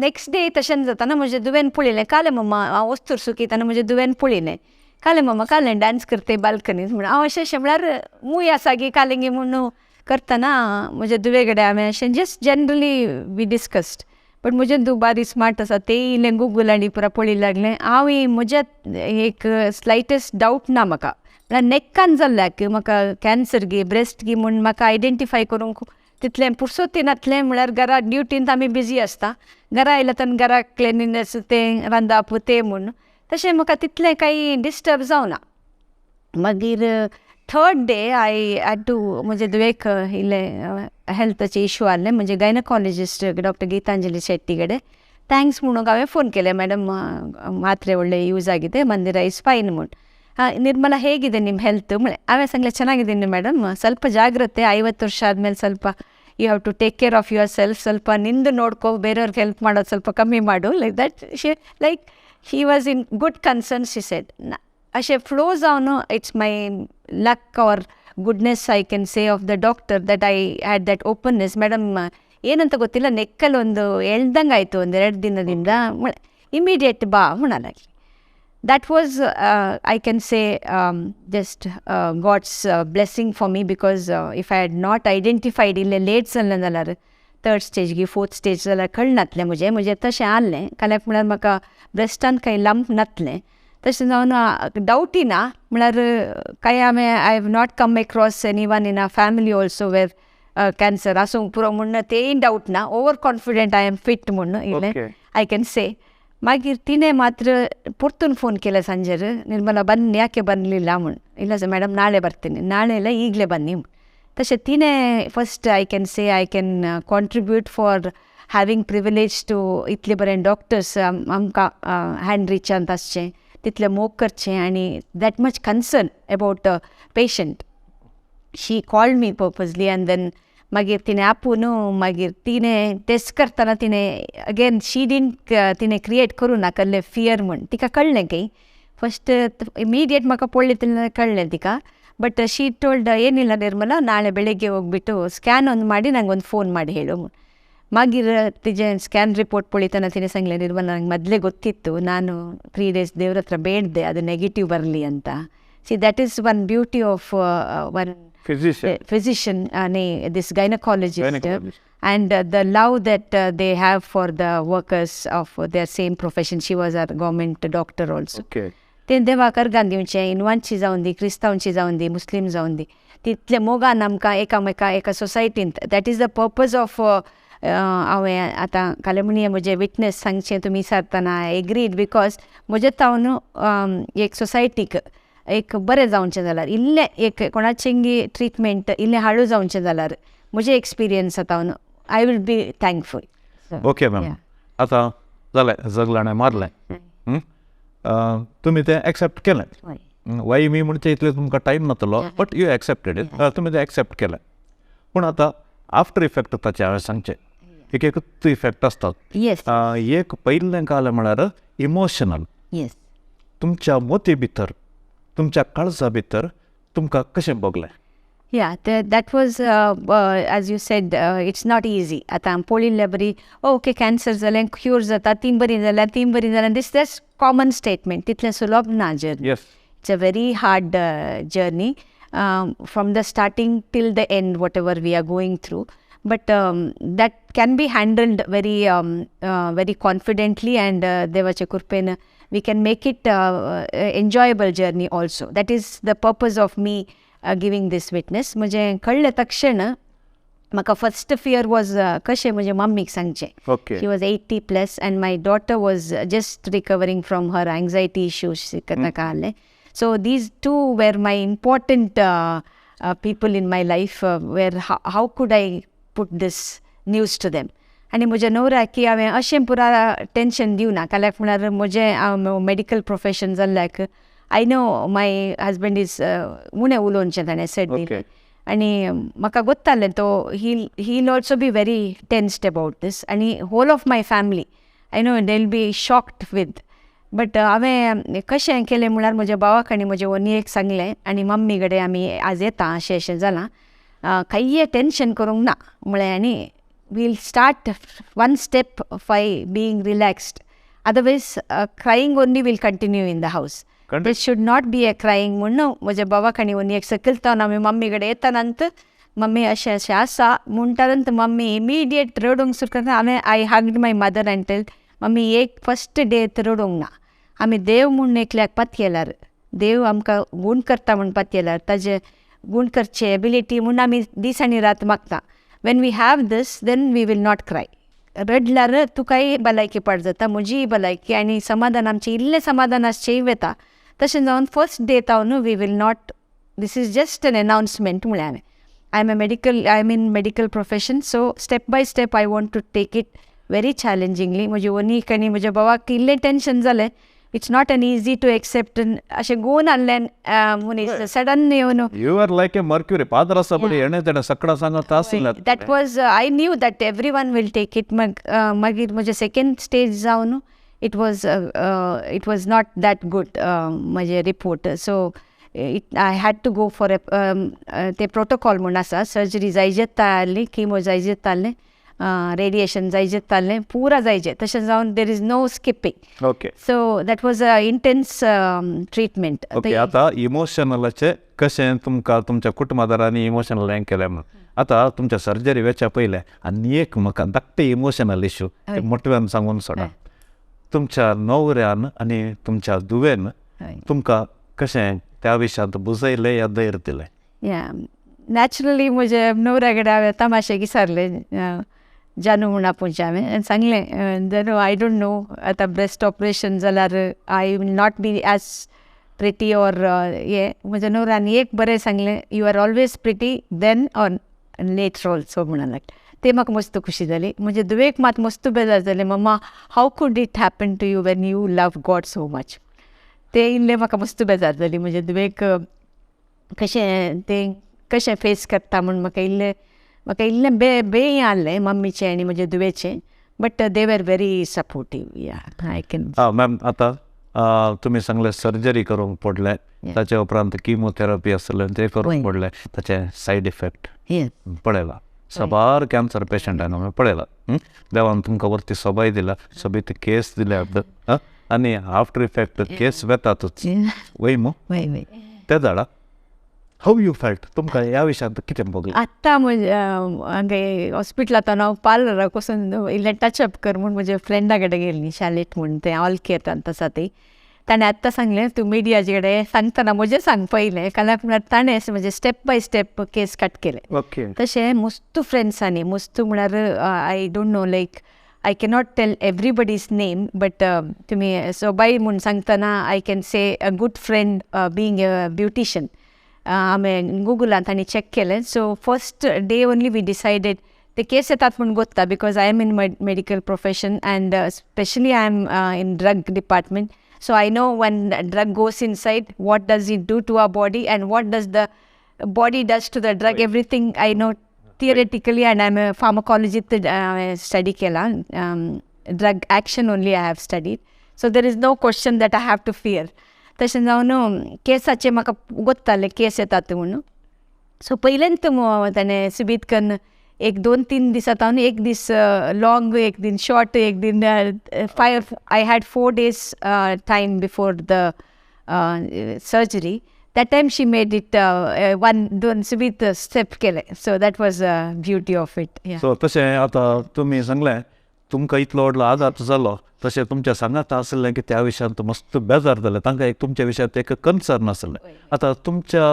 next day तशें जाताना म्हजें दुवेन पळयलें कालें मम्मा हांव वस्तूर सुकयतना म्हजें दुवेन पळयलें कालें मम्मा कालें डांस करते बाल्कनीत म्हूण. हांव अशें अशें म्हळ्यार मूय आसा गी कालेंगी म्हूण करतना म्हजे दुवे कडेन हांवें अशें just generally we discussed. But म्हजें धूव बारी स्मार्ट आसा तें इल्लें गुगल आनी पुरा पळय लागलें. हांव म्हज्या एक स्लायटस्ट डावट ना म्हाका म्हळ्यार नेक्कान जाल्ल्या की म्हाका कॅन्सर गी ब्रेस्ट गी म्हूण म्हाका आयडेंटिफाय करूंक तितलें पुरसोती नातलें. म्हळ्यार घरा ड्युटींत आमी बिजी आसता, घरा आयल्या तेन्ना घरा क्लिनिनेस तें रांदप तें म्हूण तशें म्हाका तितलें कांय डिस्टर्ब जावना. मागीर third day I had to म्हजे धुवेक इल्लें हेल्थाचे इशू आहले म्हणजे गायनकॉलॉजिस्ट डॉक्टर गीतांजली शेट्टी कडेन thanks म्हणूंक हांवें फोन केलें. मॅडम मात्रे व्हडले यूज ಆಗಿದೆ, ಮಂದಿರ is fine म्हूण. ನಿರ್ಮಲಾ ಹೇಗಿದೆ ನಿಮ್ಮ ಹೆಲ್ತ್ म्हळें. हांवें सांगलें ಚೆನ್ನಾಗಿದ್ದೀನಿ ಮೇಡಮ್, ಸ್ವಲ್ಪ ಜಾಗ್ರತೆ, 50 ವರ್ಷ ಆದಮೇಲೆ ಸ್ವಲ್ಪ you have to take care of yourself, ಸ್ವಲ್ಪ ನಿಂದು ನೋಡ್ಕೊ, ಬೇರೆಯವ್ರಿಗೆ ಹೆಲ್ಪ್ ಮಾಡೋದು ಸ್ವಲ್ಪ ಕಮ್ಮಿ ಮಾಡು, like that. She like he was in good concern she said. ಅಶೆ flow जावन it's my luck or goodness I can say of the doctor that I had that openness. Madam ಏನಂತ ಗೊತ್ತಿಲ್ಲ, ನೆಕ್ಕಲ್ಲಿ ಒಂದು ಎಳ್ದಂಗೆ ಆಯಿತು ಒಂದು 2 ದಿನದಿಂದ, ಇಮಿಡಿಯೇಟ್ ಬಾ म्हणाಲಾಗಲಿ. That was I can say just God's blessing for me, because if I had not identified इल्लें late जाल्लें जाल्यार थर्ड स्टेज गी फोर्थ स्टेज जाल्यार कळनातलें म्हजें म्हजें तशें आहलें. काल्याक म्हळ्यार म्हाका ब्रेस्टान कांय लंप नातलें, तशें जावन डावटी ना म्हळ्यार कांय हांवें I have not come across any one in a family also where cancer आसूंक पुरो म्हूण तेंय डावट ना. Over confident I am fit म्हूण इल्लें I can say. मागीर तिणें मात्र ಪೊರ್ತುನ್ ಫೋನ್ ಕೇಳ ಸಂಜೆರ್, ನಿರ್ಮಲಾ ಬನ್ನಿ ಯಾಕೆ ಬರಲಿಲ್ಲ म्हूण. ಇಲ್ಲ ಸರ್ ಮೇಡಮ್ ನಾಳೆ ಬರ್ತೀನಿ, ನಾಳೆ ಇಲ್ಲ ಈಗಲೇ ಬನ್ನಿ. ತಶೆ ತಿನೇ first I can say I can contribute for having privilege to इतले बरे डॉक्टर्स आमकां हँड रिचांत आसचें, तितले मोग करचें आनी that much concern about patient. She called me purposely and then मागीर तिणें आपोवन मागीर तिणें टेस्ट करतना तिणें अगेन शी डिंट तिणें क्रिएट करूं नाकल्लें फियर म्हूण. तिका कळ्ळें की फस्ट ಇಮಿಡಿಯೇಟ್ म्हाका पळयलें तेन्ना कळ्ळें तिका. ಬಟ್ she told ಏನಿಲ್ಲ ನಿರ್ಮಲಾ, ನಾಳೆ ಬೆಳಗ್ಗೆ ಹೋಗ್ಬಿಟ್ಟು ಸ್ಕ್ಯಾನ್ ಒಂದು ಮಾಡಿ ನಂಗೆ ಒಂದು ಫೋನ್ ಮಾಡಿ ಹೇಳು. ಮಾಗೀರ್ ತಿಜೆ ಸ್ಕ್ಯಾನ್ ರಿಪೋರ್ಟ್ ಪೊಳಿತನ ತಿನೆ ಸಂಗ್ಲೆ ನಿರ್ಮಲಾ ನಂಗೆ ಮೊದಲೇ ಗೊತ್ತಿತ್ತು, ನಾನು 3 ಡೇಸ್ ದೇವ್ರ ಹತ್ರ ಬೇಡ್ದೆ ಅದು ನೆಗೆಟಿವ್ ಬರಲಿ ಅಂತ. See that is one beauty of one physician this gynecologist and the love that they have for the workers of their same profession. She was a government doctor also. ते देवाक organ दिवचें, हिंदवांची जावन दी, क्रिस्तांवची जावन दी, मुस्लीम जावन दी, तितले मोगान आमकां एकामेका एका सोसायटींत. That is the purpose of हांवें आतां कालेमणी म्हजें विटनेस सांगचें तुमी विचारतना I agreed, because म्हजे तावन एक सोसायटीक एक बरें जावचें जाल्यार इल्लें एक कोणाचेंगी ट्रिटमेंट इल्लें हाळू जावचें जाल्यार म्हजें एक्सपिरियन्स आतां I will be thankful. Okay ma'am, आतां जालें जगलाणें मारलें, तुमी तें एक्सेप्ट केलें. वाय मी म्हणजे इतलें तुमकां टायम नातलो, बट you accepted it, तुमी तें एक्सेप्ट केलें. पूण आतां आफ्टर इफेक्ट ताचें हांवें सांगचें, एक एकूच इफेक्ट आसतात. एक पयलें काल म्हळ्यार इमोशनल, तुमच्या मोती भितर तुमच्या काळजा भितर तुमकां कशें भोगलें? Yeah, that was as you said, it's not easy. आतां पळयल्ल्या बरी ओके कॅन्सर जालें क्यूर जाता, तीं बरीं जाल्यार तीं बरीं जाल्यार, दीस that's common statement. तितलें सुलभ ना journey. It's a very hard journey from the starting till the end, whatever we are going through. But that can be handled very very confidently and देवाचे कृपेन we can make it enjoyable journey also. That is the purpose of me giving this witness. म्हजें कळ्ळें तक्षण म्हाका first fear was कशें म्हजे मम्मीक सांगचें. She was 80+ and my daughter was just recovering from her anxiety issues ताका आहलें. So these two were my important people in my life, where how could I put this news to them. आनी म्हज्या न्हवऱ्याक की हांवें अशें पुरा tension दिवना काल्याक म्हळ्यार म्हजें हांव मेडिकल प्रोफेशन जाल्ल्याक I know my husband is उणें उलोवचें ताणें सेड. आनी म्हाका गोत्तालें तो he also be very tensed about this आनी whole of my family I know they will be shocked with. But हांवें कशें केलें म्हळ्यार म्हज्या भावाक आनी म्हज्या व्हनयेक सांगलें आनी मम्मी कडेन आमी आज येता अशें अशें जालां, कांय टेंशन करूंक ना म्हळें आनी we'll start one step by being relaxed, otherwise crying only will continue in the house. There should not be a crying म्हूण म्हज्या भावाक आनी व्हनयेक सकयल तावन आमी मम्मी कडेन येतानंत मम्मी अशें अशें आसा म्हणटानंत मम्मी इमिडिएट रडूंक सुरू करता. हांवें I hugged my mother and tell mummy एक फस्ट डे रडूंक ना, आमी देव म्हूण एकल्याक पातयेल्यार देव आमकां गूण करता म्हूण पातयेल्यार ताजे गूण करचे एबिलिटी म्हूण आमी दीस आनी रात मागता. When we have this then we will not cry. रडल्यार तुकाय भलायकी पाड जाता, म्हजीय भलायकी आनी समाधान आमचें इल्लें समाधान आसचेंय वता. तशें जावन फस्ट डे तावन we will not, this is just an announcement म्हळें हांवें. I am a medical, I am in medical profession, so step by step I want to take it very challengingly. म्हजी व्हनीक आनी म्हज्या भावाक इल्लें टेंशन जालें, it's not an easy to accept अशें Goan आहलें मनीस सडन येवन. You are like a Mercury पादर आसा पळय हेणें तेणें सकडां सांगत आसलें. That was I knew that every one will take it. मागीर म्हजें सेकेंड स्टेज जावन it was not that good म्हजें report. So it I had to go for a ते प्रोटोकॉल म्हूण आसा, सर्जरी जायजेत आहली, किमो जायजेत आहलें, रेडिएशन जायजेत आहलें, पुरा जायजें. तशें जावन there is no skipping. Okay. So that was a intense treatment. Okay, आतां इमोशनलाचें कशें तुमकां तुमच्या कुटुंबादारांनी इमोशनल हें केलें म्हणून आतां तुमच्या सर्जरी वेच्या पयलें आनी एक म्हाका धाकटें इमोशनल इशू मोटव्यान सांगून सोडा. तुमच्या न्हवऱ्यान आनी तुमच्या धुवेन तुमकां कशें त्या विशयांत बुजयलें या धैर्य दिलें? या नॅचरली म्हज्या न्हवऱ्या कडेन हांवें तमाशे विचारले, जानू म्हूण आपोवचें हांवें आनी सांगलें, जानू I don't know आतां ब्रेस्ट ऑपरेशन जाल्यार I will not be as pretty or हें. म्हज्या न्हवऱ्यान एक बरें सांगलें, you are always pretty then or later also म्हणून लागलें. ते म्हाका मस्त खुशी जाली. म्हजे धुवेक मात मस्त बेजार जालें, mama how could it happen to you when you love God so much. ते इल्लें म्हाका मस्त बेजार जाली, म्हजे धुवेक कशें तें कशें फेस करता म्हूण म्हाका इल्लें बे बें आहलें मम्मीचें आनी म्हजे धुवेचें. But they were very supportive. Yeah I can. आं मॅम, आतां तुमी सांगलें सर्जरी करूंक पडलें, ताचे उपरांत किमोथेरपी आसलें तें करूंक पडलें, ताचे सायड इफेक्ट पळयला साबार कॅन्सर पेशंटान आमी पळयला. देवान तुमकां वरती सोबाय दिला, सोबीत केस दिल्या आनी आफ्टर इफेक्ट केस वेतातूच वय मू वय ते जाणा. How you felt, तुमकां ह्या विशयांत कितें भोगलें? आत्तां म्हज्या हांगा हॉस्पिटलांत हांव पार्लराक वचून इल्लें टचअप कर म्हूण म्हज्या फ्रेंडा कडेन गेल्ली, शालेट म्हूण तें ऑल केअरांत आसा ती. ताणें आत्तां सांगलें तूं मिडियाचे कडेन सांगतना म्हजें सांग पयलें, काल्याक म्हळ्यार ताणें म्हजें step by step case cut केलें. ओके. तशें मस्तू फ्रेंड्सांनी मस्तू म्हळ्यार I don't know like I cannot tell everybody's name but तुमी सोबाय म्हूण सांगतना I can say a good friend being a beautician. हांवें गुगलांत तांणी चॅक केलें. So first day only we decided ते केस येतात म्हूण गोत्ता because I am in medical profession and specially I am in drug department. So I know when drug goes inside what does it do to our body and what does the body does to the drug, everything I know theoretically and I am a फार्माकॉलॉजीत study केला. Drug action only I have studied. So there is no question that I have to fear. तशें जावन केसाचें म्हाका गोत्तालें केस येतात म्हणून. So पयलेंत ताणें सुबीत कन्न एक 2-3 दिसां तावन एक दीस लॉंग, एक दिन शॉर्ट, एक दिन 5. I had 4 days time before the surgery. That time she made it 1-2 सुबीत step केलें. So that was a beauty of it. So तशें आतां तुमी सांगलें तुमकां इतलो व्हडलो आघात जालो, तशें तुमच्या सांगात आसलें की त्या विशयांत मस्त बेजार जालें, तांकां एक तुमच्या विशयांत एक कन्सर्न आसलें. आतां तुमच्या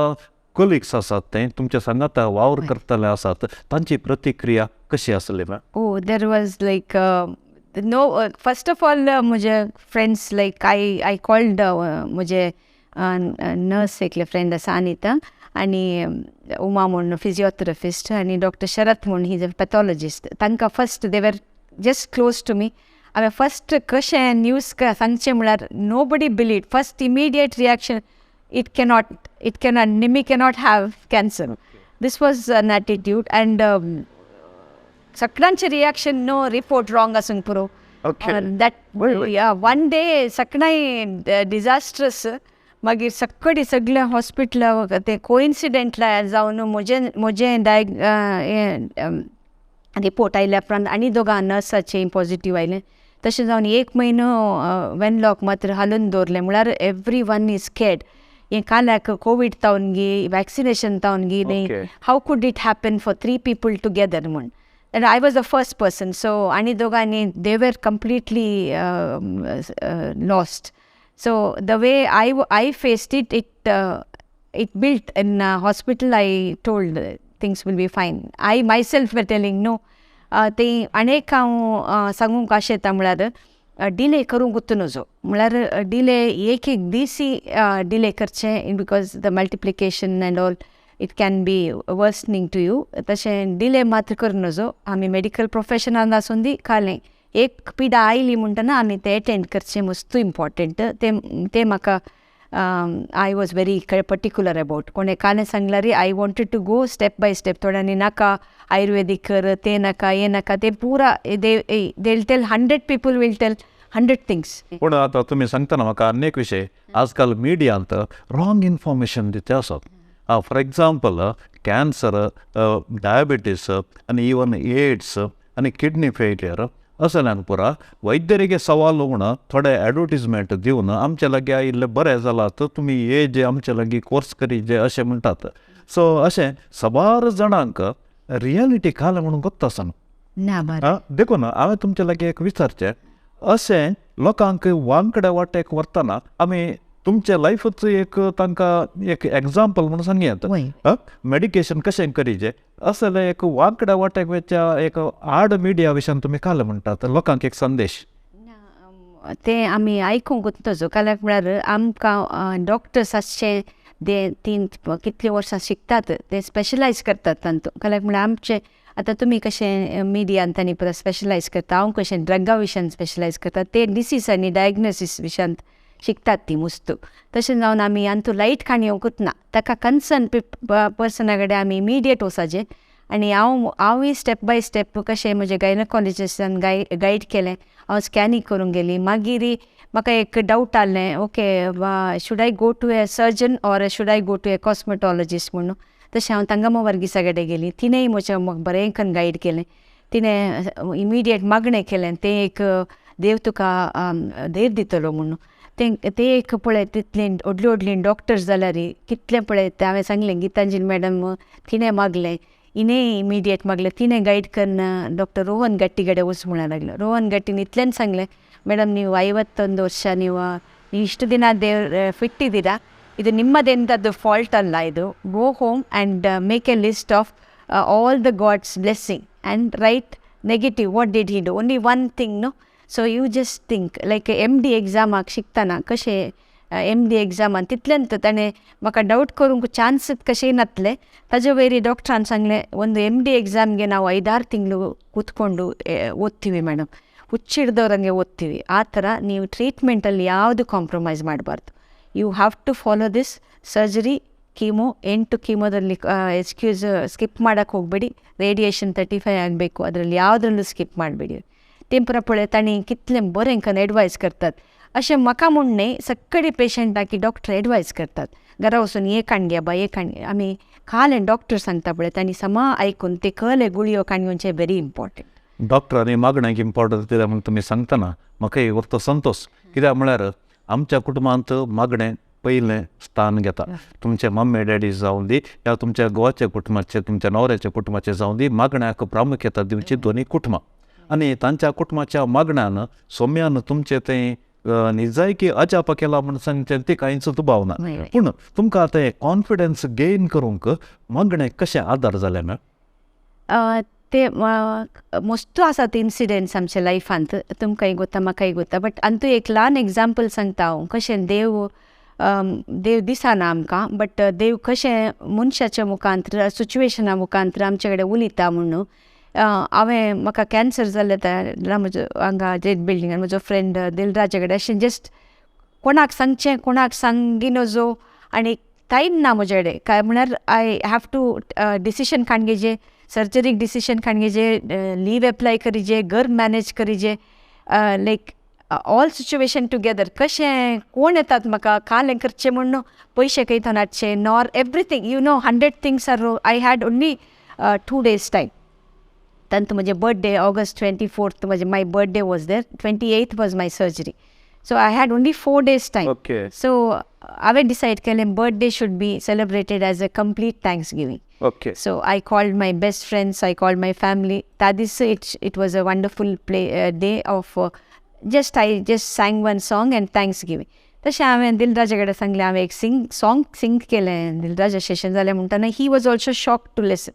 कोलिग्स आसात ते तुमच्या सांगाता वावर करतले आसात, तांची प्रतिक्रिया कशी आसली ma'am? Oh there was like no, first of all म्हजे फ्रेंड्स लायक I called म्हजे नर्स एकले फ्रेंड आसा अनिता आनी उमा म्हूण फिजियोथेरपिस्ट आनी डॉक्टर शरत म्हूण he is a pathologist. तांकां फर्स्ट दे वर just close to me. हांवें फस्ट कशें न्यूज सांगचें म्हळ्यार nobody believe. First immediate reaction, it cannot, Nimmi cannot have cancer. This was an attitude and सगळ्यांचे रिॲक्शन, नो, रिपोर्ट रॉंग आसूंक पुरो. That one day सगळ्यांय डिझास्ट्रस. मागीर सक्कडी सगळें हॉस्पिटल तें कोइन्सिडेंटला जावन म्हजें डायग हें रिपोर्ट आयल्या उपरांत आनी दोगां नर्साचें पॉजिटीव आयलें. तशें जावन एक म्हयनो वेनलॉक मात्र हालून दवरलें. म्हळ्यार एवरी वन is scared, हें काल्याक कोवीड तावन गी, वॅक्सिनेशन तावन गी न्ही, how could it happen for three people together म्हूण. And I was the first person, so आनी दोगांनी they were completely lost. So the way I faced it, it built in hospital. I told things will be fine. I myself were telling no. ते अनेक हांव सांगूंक आशेता म्हळ्यार delay करूंक नजो. म्हळ्यार डिले एक एक दीसी डिले करचें, because the multiplication and all, it can be worsening to you. तशें डिले मात्र करूं नजो. आमी मेडिकल प्रोफेशनान आसूं दी, कालें एक पिडा आयली म्हणटना आमी तें एटेंड करचें मस्तू इम्पॉर्टंट. तें तें म्हाका I was very particular about. कोणें कालें सांगल्यार I wanted to go step by step. थोड्यांनी नाका, आयुर्वेदीक कर, तें नाका, हें नाका, तें पुरा they will tell, 100 people will tell 100 things. पूण आतां तुमी सांगतना म्हाका आनी एक विशय, आजकाल मिडियांत रॉंग इन्फॉर्मेशन दिता आसत. फॉर एग्जाम्पल, कॅन्सर, डायबिटीस आनी इवन एड्स आनी किडनी फेलियर असल्यान पुरा वैद्यरीगे सवाल म्हूण थोडे एडवर्टीजमेंट दिवन आमचे लागीं आयिल्ले बरें जालां, तर तुमी हे जे आमचे लागीं कोर्स करी जे अशें म्हणटात. सो अशें सबार जाणांक रियलिटी काल म्हणून गोत्त आसना. ना, बरें. देखून हांवें तुमचे लागीं एक विचारचें, अशें लोकांक वांकड्या वाटेक व्हरतना आमी तुमचें लायफूच एक तांकां एक एग्जाम्पल म्हणून सांगयात. मेडिकेशन कशें करीचें, असलें एक वांकड्या वाटेक वचच्या एक आड मिडिया विशयान तुमी काल म्हणटात, लोकांक एक संदेश. तें आमी आयकूंक तजो काल्याक म्हळ्यार आमकां डॉक्टर्स आसचे ते तीन कितलीं वर्सां शिकतात, ते स्पेशलायज करतात तांतूत. काल्याक म्हळ्यार आमचे आतां तुमी कशें मिडियान तांणी परत स्पेशलायज करता, हांव कशें ड्रगा विशयान स्पेशलायज करता, ते डिसीज आनी डायग्नोसीस विशयांत शिकतात ती मुस्तू. तशें जावन आमी अंतू लायट काणयोंकूच ना, ताका कन्सर्न पर्सना कडेन आमी इमिडिएट वचपाचें. आनी हांवूय स्टेप बाय स्टेप कशें म्हज्या गायनकॉलॉजिस्टान गायड केलें. हांव स्कॅनिंग करूंक गेली. मागीर म्हाका एक डावट आहलें, okay, should I go to a surgeon or should I go to a cosmetologist म्हणून. तशें हांव तंगम्मा वर्गीसा कडेन गेली. तिणेंय म्हज्या म्हाका बरें करून गायड केलें. तिणें इमिडिएट मागणें केलें, तें एक देव तुका धैर्य दितलो म्हणून. तें तें एक पळय, तितलीं व्हडलीं व्हडलीं डॉक्टर्स जाल्यार कितलें पळय, हांवें सांगलें गितांजली मॅडम, तिणें मागलें, हिणें इमिडिएट मागलें, तिणें गायड करून डॉक्टर ರೋಹನ್ ಗಟ್ಟಿ ಕಡೆ ವಸ್ लागलो. ರೋಹನ್ ಗಟ್ಟಿನ ಇತ್ಲೇನು सांगलें, ಮೇಡಮ್, ನೀವು 51 ವರ್ಷ, ನೀವು ನೀವು ಇಷ್ಟು ದಿನ ದೇವ್ರ ಫಿಟ್ ಇದ್ದೀರಾ, ಇದು ನಿಮ್ಮದೆಂಥದ್ದು ಫಾಲ್ಟ್ ಅಲ್ಲ ಇದು. Go home and make a list of all the God's blessing and write negative, what did he do, only one thing, no? So you just think like MD एग्जामाक शिकतना कशें एम डी एग्जामान तितल्यान ताणें म्हाका डावट करूंक chance कशें नासलें. ताजे वयर ಡಾಕ್ಟ್ರಾನ್ सांगलें, ಒಂದು ಎಮ್ ಡಿ ಎಕ್ಸಾಮ್ಗೆ ನಾವು ಐದಾರು ತಿಂಗಳು ಕೂತ್ಕೊಂಡು ಓದ್ತೀವಿ ಮೇಡಮ್, ಹುಚ್ಚಿಡ್ದವ್ರಂಗೆ ಓದ್ತೀವಿ. ಆ ಥರ ನೀವು ಟ್ರೀಟ್ಮೆಂಟಲ್ಲಿ ಯಾವುದು ಕಾಂಪ್ರಮೈಸ್ ಮಾಡಬಾರ್ದು. You have to follow this surgery, chemo, 8 ಕೀಮೋದಲ್ಲಿ excuse skip ಮಾಡೋಕ್ಕೆ ಹೋಗಬೇಡಿ. ರೇಡಿಯೇಷನ್ 35 ಆಗಬೇಕು, ಅದರಲ್ಲಿ ಯಾವುದ್ರಲ್ಲೂ ಸ್ಕಿಪ್ ಮಾಡಬೇಡಿ. तें पळय तांणी कितलें बरें करून एडवायज करतात. अशें म्हाका म्हूण न्हय, सगळे पेशंटाक डॉक्टर एडवायज करतात, घरा वचून हे काण घे बा, हे काण. आमी काल डॉक्टर सांगता पळय, तांणी समा आयकून ते कहले गुळयो काण घेवचें, व्हेरी इम्पॉर्टंट. डॉक्टरांनी मागण्यांक इम्पॉर्टंट दिल्या म्हूण तुमी सांगतना म्हाका एक व्हडलो संतोश. कित्याक म्हळ्यार आमच्या कुटुंबांत मागणें पयलें स्थान घेता. तुमचे मम्मी डॅडी जावं दी या तुमच्या घोवाच्या कुटुंबाचे, तुमच्या न्हवऱ्याच्या कुटुंबाचे जावं दी, मागण्याक प्रामुख्यता दिवची दोनी कुटुंबां. आनी तांच्या कुटुंबाच्या मागण्यान सोम्यान तुमचें तें निजायकी अजाप केला म्हूण सांगचें ती कांयच दुबाव ना. पूण तुमकां आतां कॉन्फिडन्स गेन करूंक मागणें कशें आदार जालें मॅम? ते मस्तू आसात इन्सिडेंट्स आमच्या लायफांत, तुमकांय गोता, म्हाकाय गोता. बट अंतू एक ल्हान एग्जाम्पल सांगता हांव, कशें देव देव दिसना आमकां, बट देव कशें मनशाच्या मुखांत्र, सिच्युएशना मुखांत्र आमचे कडेन उलयता म्हणून. हांवें म्हाका कॅन्सर जाल्लें तेन्ना म्हजो हांगा जेट बिल्डिंगान म्हजो फ्रेंड दिलराजा कडेन अशें जस्ट कोणाक सांगचें कोणाक सांगी नजो आनी टायम ना म्हजे कडेन. काय म्हळ्यार I have to decision काण घेजे, सर्जरीक डिसिशन काण घेजे, लीव एप्लाय करीजे, घर मॅनेज करीजे, लायक ऑल सिच्युएशन टुगेदर. कशें कोण येतात म्हाका कालें करचें म्हूण पयशे खंय थंय हाडचे nor everything, you know, 100 things are. I had only 2 days time. तांतू म्हजें बर्थडे ऑगस्ट 24 म्हजें, my birthday was there, 28th was my surgery, so I had only 4 days time. So हांवें डिसायड केलें, birthday should be celebrated as a complete thanksgiving. So I called my best friends, I called my family. That is it. It was a wonderful play day of just I just sang one song and thanksgiving. तशें हांवें दिलराजा कडेन सांगलें, हांवें एक Singh song Singh केलें. दिलराजा सेशन जालें म्हणटना he was also shocked to listen,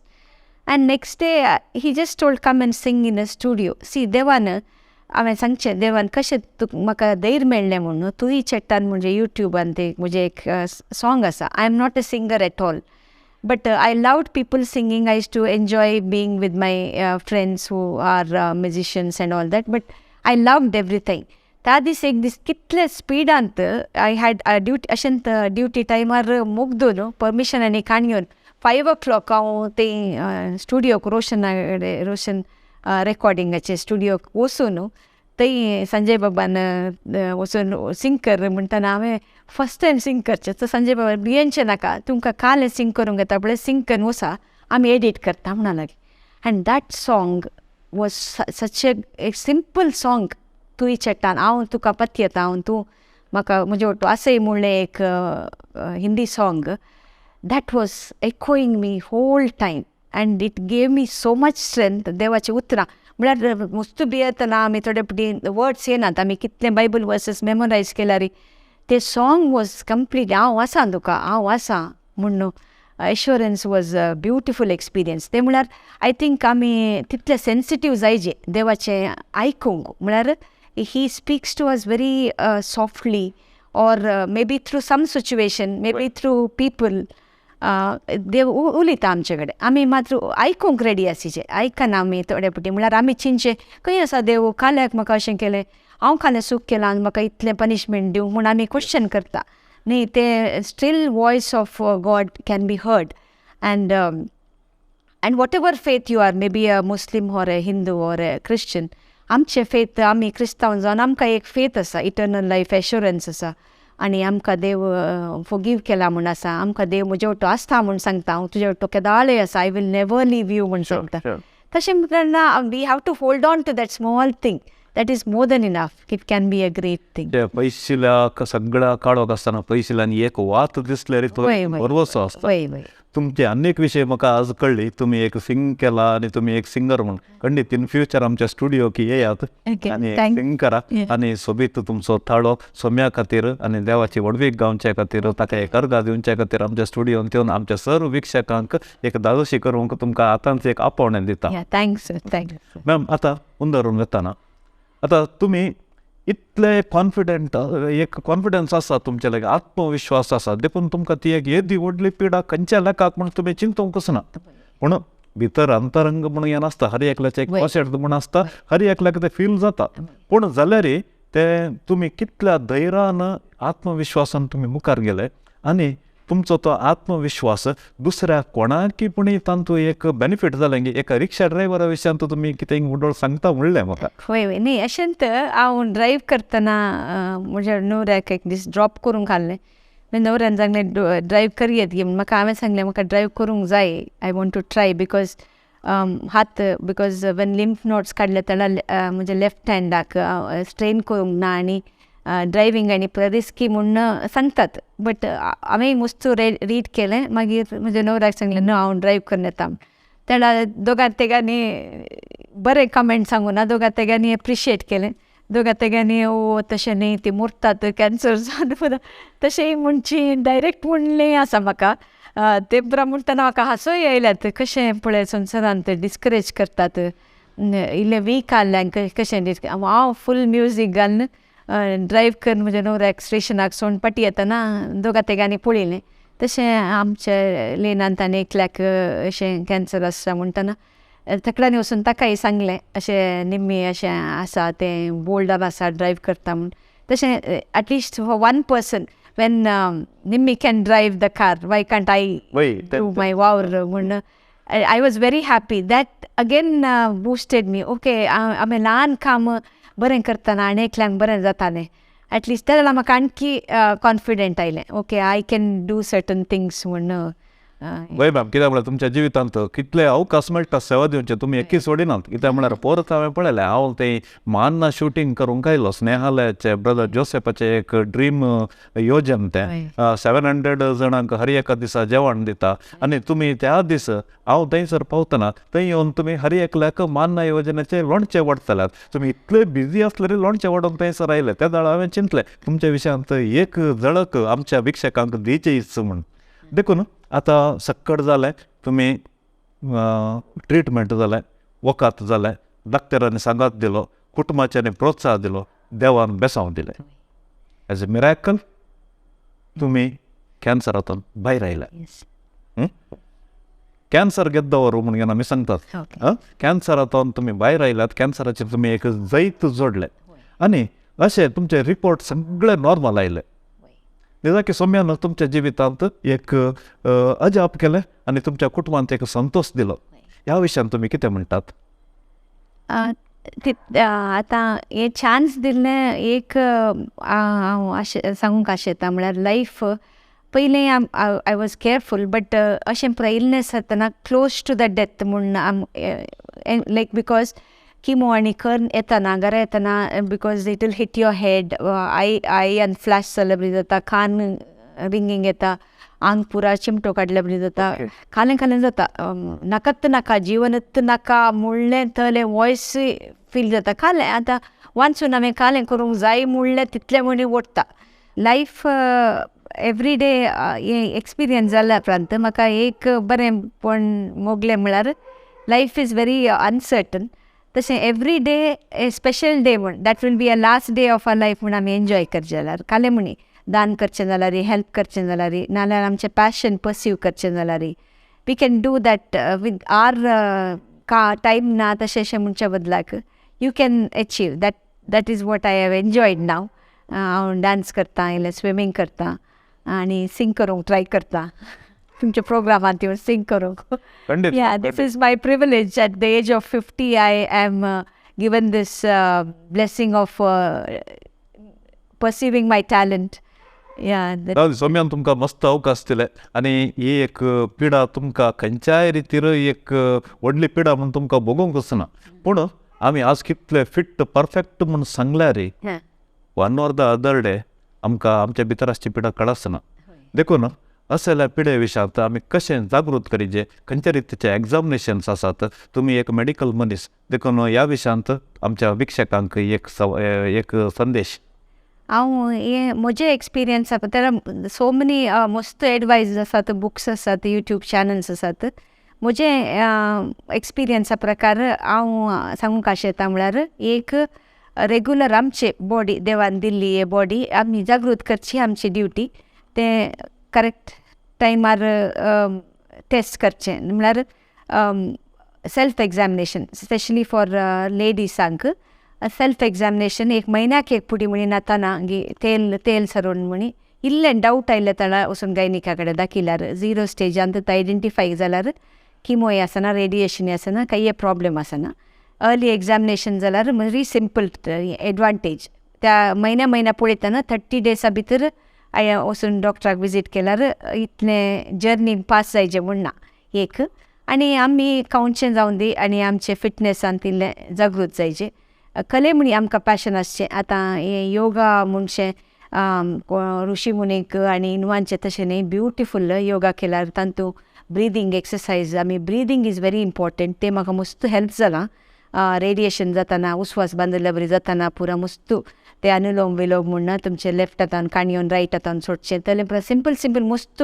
and next day he just told, "Come and sing in a studio." See, देवान, हांवें सांगचें, देवान कशें तुका म्हाका धैर्य मेळ्ळें म्हणून तूंय चेट्टान म्हणजे युट्यूबान ते म्हजें एक सॉंग आसा. I am not a singer at all, but I loved people singing. I used to enjoy being with my friends who are musicians and all that. But I loved everything. त्या दीस एक दीस कितले स्पिडांत I had duty, अशेंत duty टायमार मुगदून permission आनी काण घेवन 5 ओ क्लॉक हांव ते स्टुडियोक, रोशना कडेन, रोशन रेकॉर्डिंगाचे स्टुडियोक वचून थंय संजय बाबान वचून सिंग कर म्हणटना हांवें फर्स्ट टायम सिंग करचें. सो संजय बाबा, भियेवचें नाका, तुमकां काल सिंग करूंक येता पळय, सिंग करून वचा, आमी एडीट करता म्हणा लागली. And that song was such a simple song, तूंय चेट्टान हांव तुका पतयेता, हांव तूं म्हाका म्हजे वटू आसय म्हणलें एक Hindi song that was echoing me whole time and it gave me so much strength. देवाचीं उतरां म्हळ्यार मस्तू भियेतना आमी थोडे फावटी वर्ड्स येनात, आमी कितले बायबल वर्सीस मेमोरायज केल्यार ते सॉंग वॉज कंप्लीट, हांव आसा तुका, हांव आसा म्हूण assurance was a beautiful experience. तें म्हळ्यार I think आमी तितले सेन्सिटीव जायजे देवाचें आयकूंक. म्हळ्यार he speaks to us very softly or maybe through some situation, maybe through people. देव उलयता आमचे कडेन, आमी मात्र आयकूंक रेडी आसचे. आयकना आमी थोडे फावटी. म्हळ्यार आमी चिंतचें, खंय आसा देव, काल्याक म्हाका अशें केलें, हांव काल्याक चूक केलां आनी म्हाका इतलें पनिशमेंट दिवं म्हूण आमी क्वेश्चन करता न्ही. ते still voice of God can be heard. And whatever faith you are, maybe a Muslim or a Hindu or a Christian, आमचें फेथ, आमी क्रिस्तांव जावन आमकां एक फेथ आसा, इटर्नल लायफ एश्योरन्स आसा आनी आमकां देव फोगीव केला म्हूण आसा. आमकां देव म्हजे वटो आसता म्हूण सांगता, हांव तुजे वटो केदाळय आसा, I will never leave you म्हूण सांगता. तशें म्हणटना we have to hold on to that small thing. That is more than enough. It can be a great thing. ते पयशिल्या सगळ्या काळोख आसतना पयशिल्यान एक वात दिसल्यार तो भरवसो आसता. वय वय तुमचे अनेक विशय म्हाका आज कळ्ळी. तुमी एक सिंग केला आनी तुमी एक सिंगर म्हूण खंडीत इन फ्युचर आमच्या स्टुडियोक येयात आनी सिंग करा आनी सोबीत तुमचो ताळो सोम्या खातीर आनी देवाची व्हडवीक गावच्या खातीर, ताका एक अर्गां दिवच्या खातीर आमच्या स्टुडियोन येवन आमच्या सर्व विक्षकांक एक धादोशी करूंक तुमकां आतांच एक आपोवणें दिता. Thanks, thanks. मॅम, आतां उंदरून वतना आतां तुमी इतले कॉन्फिडंट, एक कॉन्फिडन्स आसा तुमचे लागीं, आत्मविश्वास आसा, देखून तुमकां ती एक येदी व्हडली पिडा खंयच्या लेखाक म्हूण तुमी चिंतूंकच ना. पूण भितर अंतरंग म्हणून हें नासता, हर एकल्याचें एक क्लोसेट म्हूण आसता, हर एकल्याक तें फील जाता. पूण जाल्यारय तें तुमी कितल्या धैर्यान, आत्मविश्वासान तुमी मुखार गेले आनी तुमचो तो आत्मविश्वास दुसऱ्या कोणाकी पूण तांतू एक बेनिफीट जालें की एका रिक्षा ड्रायव्हरा विशयान तुमी कितें उडोळ सांगता म्हणलें म्हाका. वय वय न्ही, अशेंत हांव ड्रायव्ह करतना म्हज्या न्हवऱ्याक एक दीस ड्रॉप करूंक आहलें. मागीर न्हवऱ्यान सांगलें, ड्रायव्ह करयेत गे. म्हाका हांवें सांगलें, म्हाका ड्रायव्ह करूंक जाय, I want to try because हात, because when lymph nodes काडले तेन्ना म्हज्या लेफ्ट हँडाक स्ट्रेन करूंक ना आनी ड्रायव्हींग आनी रिस्की म्हूण सांगतात. बट हांवें मस्त रीड केलें. मागीर म्हज्या न्हवऱ्याक सांगलें, न्हू, हांव ड्रायव्ह करून येता. तेणा दोगां तेगांनी बरें कमेंट सांगूना, दोगां तेगांनी एप्रिशिएट केलें. दोगां तेगांनी, ओ तशें न्ही, ती मोरतात कॅन्सर जावन, तशें म्हणची डायरेक्ट म्हणलें आसा म्हाका. ते म्हणटना म्हाका हांसोय येयल्यात, कशें पळय संवसारांत डिस्करेज करतात इल्लें वीक आहल्यांक कशें. हांव फूल म्युजीक घालून ड्रायव्ह करून म्हज्या न्हवऱ्याक स्टेशनाक सोडून पाटी येतना दोगां तेगांनी पळयलें. तशें आमच्या लेनांत आनी एकल्याक अशें कॅन्सर आसा म्हणटना तकल्यान वचून ताकाय सांगलें अशें निम्मी अशें आसा तें बोल्ड आसा ड्रायव करता म्हूण. तशें at least for one person when Nimmi can drive the car why can't I do my वावर म्हूण. I was very happy that again boosted me. Okay आमी ल्हान काम बरें करतना आनी एकल्यांक बरें जातालें एटलिस्ट त्या जाल्यार म्हाका आणखी कॉन्फिडंट आयलें okay I can do certain things म्हूण. वय मॅम, कित्याक म्हळ्यार तुमच्या जिवितांत कितले अवकाश मेळटा सेवा दिवचे, तुमी एकूय सोडिनात. कित्याक म्हळ्यार परत हांवें पळयलें, हांव थंय मान्ना शुटींग करूंक आयलो स्नेहालयाचे ब्रदर जोसेफाचें एक ड्रीम योजन तें 700 जाणांक हर एका दिसा जेवण दिता आनी तुमी त्या दीस हांव थंयसर पावतना थंय येवन तुमी हर एकल्याक मान्ना योजनेचें लोणचें वाडटल्यात. तुमी इतले बिजी आसले तरी लोणचें वाडोवन थंयसर आयले. त्या वेळार हांवें चिंतलें तुमच्या विशयांत एक झळक आमच्या भिक्षकांक दिवचीच म्हूण. देखून आतां सक्कड जालें, तुमी ट्रिटमेंट जालें, वखद जालें, डॉक्टरांनी सांगात दिलो, कुटुंबाच्यांनी प्रोत्साह दिलो, देवान बेसांव दिलें. एज अ मिराकल तुमी कॅन्सरांतून भायर आयले. कॅन्सर घेतदवर म्हणून आमी सांगतात, कॅन्सरांतून तुमी भायर आयल्यात, कॅन्सराचेर तुमी एक जैत जोडलें आनी अशें तुमचे रिपोर्ट सगळे नॉर्मल आयले. निजाकी सोम्यान तुमच्या जिवितांत एक अजाप केलें आनी तुमच्या कुटुंबांत एक संतोश दिलो. ह्या विशयान तुमी कितें म्हणटात? आतां हे चान्स दिल्लें एक हांव अशें सांगूंक आशेता म्हळ्यार लायफ पयलीं I was careful but अशें पुराय इलनेस जातना क्लोज टू the death म्हूण लायक because chemo आनी कर्न येतना घरा येतना because it will hit your head, eye eye आनी फ्लॅश जाल्ले बरी जाता, कान रिंगींग येता, आंग पुरा चिमटो काडले बरी जाता, खालें खालें जाता, नाकात नाका जिवनत नाका म्हणलें थंयलें वॉयस फील जाता. खालें आतां वाचून हांवें खालें करूंक जाय म्हणलें तितलें म्हणी ओडटा. लायफ एवरी डे हें एक्सपिरियन्स जाल्या उपरांत म्हाका एक बरें पण मोगलें म्हळ्यार लायफ is very uncertain. तशें every day a special day म्हूण that will be a last day of our life म्हूण आमी एन्जॉय करचें जाल्यार कालें म्हणी दान करचें जाल्यार, हेल्प करचें जाल्यार, नाल्यार आमचें पॅशन पर्स्यू करचें जाल्यार we can do that with our का टायम ना तशें अशें म्हणच्या बदलाक you can achieve that. That is what I have enjoyed now. हांव डांस करता, इल्लें स्विमींग करता आनी सिंग करूंक ट्राय करता. तुमच्या प्रोग्रामांत येवन सिंग करूंक. Yeah, this is my privilege. At the age of 50, I am given this blessing of perceiving my talent. Yeah. सोम्यान तुमकां मस्त अवकाश दिले आनी ही एक पिडा तुमकां खंयच्याय रितीर एक व्हडली पिडा म्हूण तुमकां भोगूंक वचना, पूण आमी आज कितले फिट परफेक्ट म्हूण सांगल्यार one or the other day आमकां आमच्या भितर आसची पिडा कळसना. देखून असल्या पिडे विशयांत आमी कशें जागृत करीजे, खंयच्या रितीचे एग्जामिनेशन्स आसात, तुमी एक मेडिकल मनीस देखून ह्या विशयांत आमच्या वीक्षकांक एक एक संदेश. हांव हें म्हजें एक्सपिरियन्स आसा तर सो मेनी मस्त एडवायज आसात, बुक्स आसात, यूट्यूब चॅनल्स आसात. म्हजें एक्सपिरियन्सा प्रकार हांव सांगूंक आशेता म्हळ्यार एक रेगुलर आमचे बॉडी देवान दिल्ली हे बॉडी आमी जागृत करची आमची ड्युटी, तें करेक्ट टायमार टेस्ट करचें म्हळ्यार सेल्फ एग्जामिनेशन स्पेशली फॉर लेडिसांक सेल्फ एग्जामिनेशन एक म्हयन्याक एक पुडी म्हणी नातना तेल तेल सरोवन म्हणी इल्लें डावट आयलें जाल्यार वचून गायनिका कडेन दाखयल्यार झिरो स्टेजान ते आयडेंटिफाय जाल्यार किमोय आसना, रेडिएशन आसना, कांय प्रॉब्लेम आसना. अर्ली एग्जामिनेशन जाल्यार व्हेरी सिंपल एडवांटेज. त्या म्हयन्या म्हयन्या पळयतना 30 डेसा भितर हांवें वचून डॉक्टराक विजीट केल्यार इतलें जर्नी पास जायचें म्हूण ना एक. आनी आमी खावचें जावन दी आनी आमचे फिटनेसान इल्लें जागृत जायचें. कले म्हणी आमकां पॅशन आसचें. आतां हें योगा म्हणचें ऋषी मुनीक आनी इनवांचें तशें न्ही, ब्युटिफूल योगा केल्यार तातूंत ब्रिदींग एक्सरसायज आमी ब्रिदींग is very important, तें म्हाका मस्त हेल्प जालां. रेडिएशन जातना उस्वास बांदिल्ले बरी जातना पुरा मस्त ते अनुलोम विलोम म्हूण तुमचे लेफ्ट हातान काण येवन रायट हातान सोडचें तले पुरा सिंपल सिंपल मस्त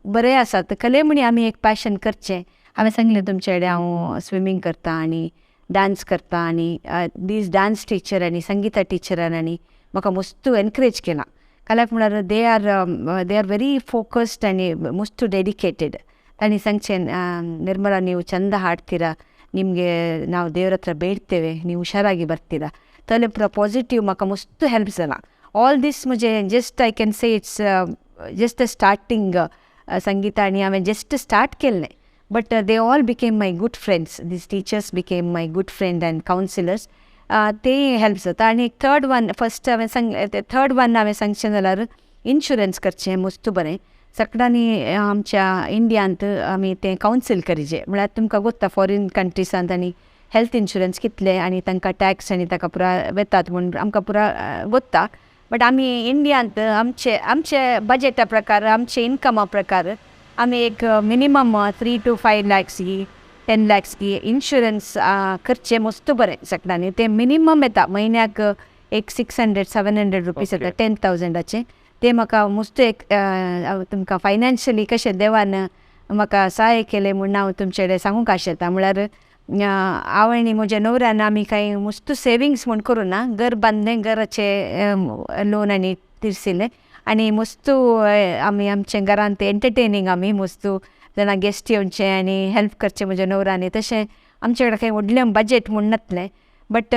बरें आसा. कले म्हणी आमी एक पॅशन करचें. हांवें सांगलें तुमचे कडेन हांव स्विमींग करता आनी डांस करता आनी these dance teacher आनी संगीता टिचरान आनी म्हाका मस्त एनकरेज केलां. काल्याक म्हळ्यार they are very focused आनी मस्त डेडिकेटेड. तांणी सांगचें निर्मला ನೀವು ಚಂದ ಹಾಡ್ತೀರಾ, ನಿಮಗೆ ನಾವು ದೇವ್ರ ಹತ್ರ ಬೇಡ್ತೇವೆ, ನೀವು ಹುಷಾರಾಗಿ ಬರ್ತೀರಾ ತಲೆ ಪೂರ ಪಾಸಿಟಿವ್ म्हाका ಮಸ್ತ್ ಹೆಲ್ಪ್ जाला. ऑल दीस म्हजे just I can say it's just a starting Sangeeta आनी हांवें जस्ट स्टार्ट केल्लें, but they all became my good friends. These teachers became my good friend and counsellors, ते हेल्प जाता. आनी थर्ड वन फस्ट हांवें सांग third one हांवें सांगचें जाल्यार इन्शुरन्स करचें मस्त बरें. सगळ्यांनी आमच्या इंडियांत आमी तें कावन्सील करिजे, म्हळ्यार तुमकां गोत्ता फॉरेन कंट्रीसांत आनी हेल्थ इन्शुरन्स कितले आनी तांकां टॅक्स आनी ताका पुरा वेतात म्हूण आमकां पुरा गोत्ता. बट आमी इंडियांत आमचे आमचे बजटा प्रकार आमचे इनकमा प्रकार आमी एक मिनिमम 3 to 5 lakhs की 10 लॅक्स की इन्शुरन्स करचें मस्त बरें सगळ्यांनी. तें मिनिमम येता म्हयन्याक एक 600-700 रुपीज येता 10,000. तें म्हाका मस्त एक तुमकां फायनान्शियली कशें देवान म्हाका सहाय केलें म्हूण हांव तुमचे कडेन सांगूंक आशेता. म्हळ्यार हांव आनी म्हज्या न्हवऱ्यान आमी कांय मस्त सेविंग्स म्हूण करूं ना, घर बांदलें, घराचें लोन आनी तिरसिलें आनी मस्त आमी आमच्या घरांत एंटरटेनींग आमी मस्त जाणां गेस्ट येवचे आनी हेल्प करचें म्हज्या न्हवऱ्यान. तशें आमचे कडेन कांय व्हडलें बजट म्हूण नासलें, बट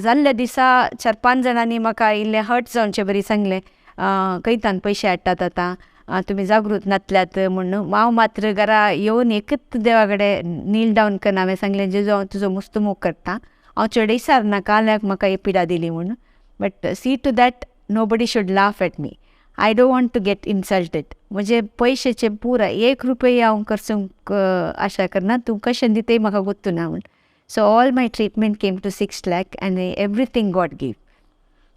जाल्ल्या दिसा 4-5 जाणांनी म्हाका इल्लें हर्ट जावचे बरी सांगलें, खंयतान पयशे हाडटात आतां तुमी जागृत नातल्यात म्हूण. हांव मात्र घरा येवन एकच देवा कडेन नील डावन करून हांवें सांगलें, जेजू हांव तुजो मस्त मोग करता, हांव चड विसारना काल्याक म्हाका ही पिडा दिली म्हूण, but see to that nobody should laugh at me, I don't want to get insulted. म्हजे पयशेचे पुरा 1 रुपया हांव खर्चूंक आशा करना, तूं कशें दितय म्हाका गोत्तू ना म्हूण. So all my treatment came to 6 lakh and everything God give.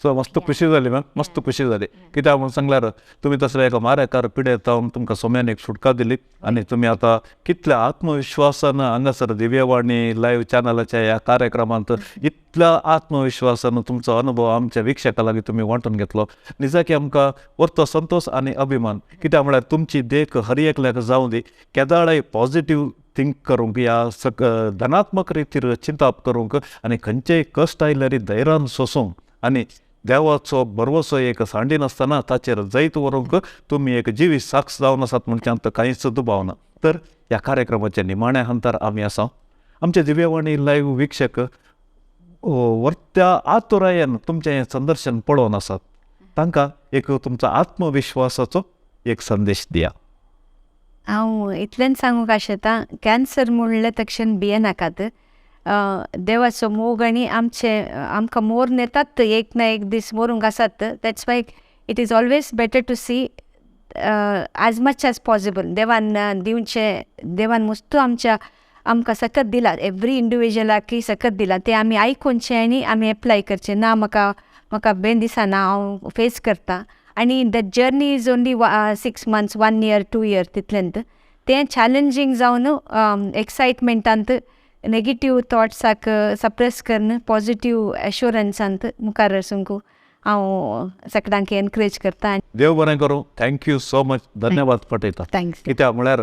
So मस्त खुशी जाली मॅम, मस्त खुशी जाली. कित्याक म्हणून सांगल्यार तुमी तसले एका मारेकार पिडेत जावन तुमकां सोम्यान एक सुटका दिली आनी तुमी आतां कितल्या आत्मविश्वासान हांगासर दिव्यवाणी लायव्ह चॅनलाच्या ह्या कार्यक्रमांत इतल्या आत्मविश्वासान तुमचो अनुभव आमच्या वीक्षका लागीं तुमी वांटून घेतलो. निजाकी आमकां वरतो संतोश आनी अभिमान. कित्याक म्हळ्यार तुमची देख हर एकल्याक जावं दी, केदाळाय पॉजिटीव थिंक करूंक या धनात्मक रितीर चिंताप करूंक आनी खंयचेय कश्ट आयल्यार धैर्यान सोसूंक आनी देवाचो भरवसो एक सांडिनासतना ताचेर जैत व्हरूंक तुमी एक जिवी साक्ष जावन आसात म्हणच्यान कांयच दुबाव ना. तर ह्या कार्यक्रमाच्या निमाण्या हंतार आमी आसा. आमचे दिव्यवाणी लायव्ह वीक्षक वर्त्या आतुरायेन तुमचें हें संदर्शन पळोवन आसात, तांकां एक तुमचो आत्मविश्वासाचो एक संदेश दिया. हांव इतलेंच सांगूंक आशेता, कॅन्सर म्हणलें तक्षण भियेनाकात. देवाचो मोग आनी आमचे आमकां मोर येतात, एक ना एक दीस मरूंक आसात. That's why it is always better to see as much as possible. देवान दिवचें, देवान मस्त आमच्या आमकां सकत दिला, एवरी इंडिविज्युअलाकय सकत दिला, तें आमी आयकुचें आनी आमी एप्लाय करचें. ना म्हाका म्हाका बेन दिसना हांव फेस करता आनी the journey is only 6 months 1 year 2 year तितलेंत. तें चॅलेंजींग जावन एक्सायटमेंटांत नेगेटीव थॉट्साक सप्रेस करून पॉजिटीव एश्योरन्सांत मुखार वचूंक हांव सगळ्यांक एनकरेज करता. देव बरें करूं. Thank you so much. धन्यवाद पटयता. Thanks. कित्याक म्हळ्यार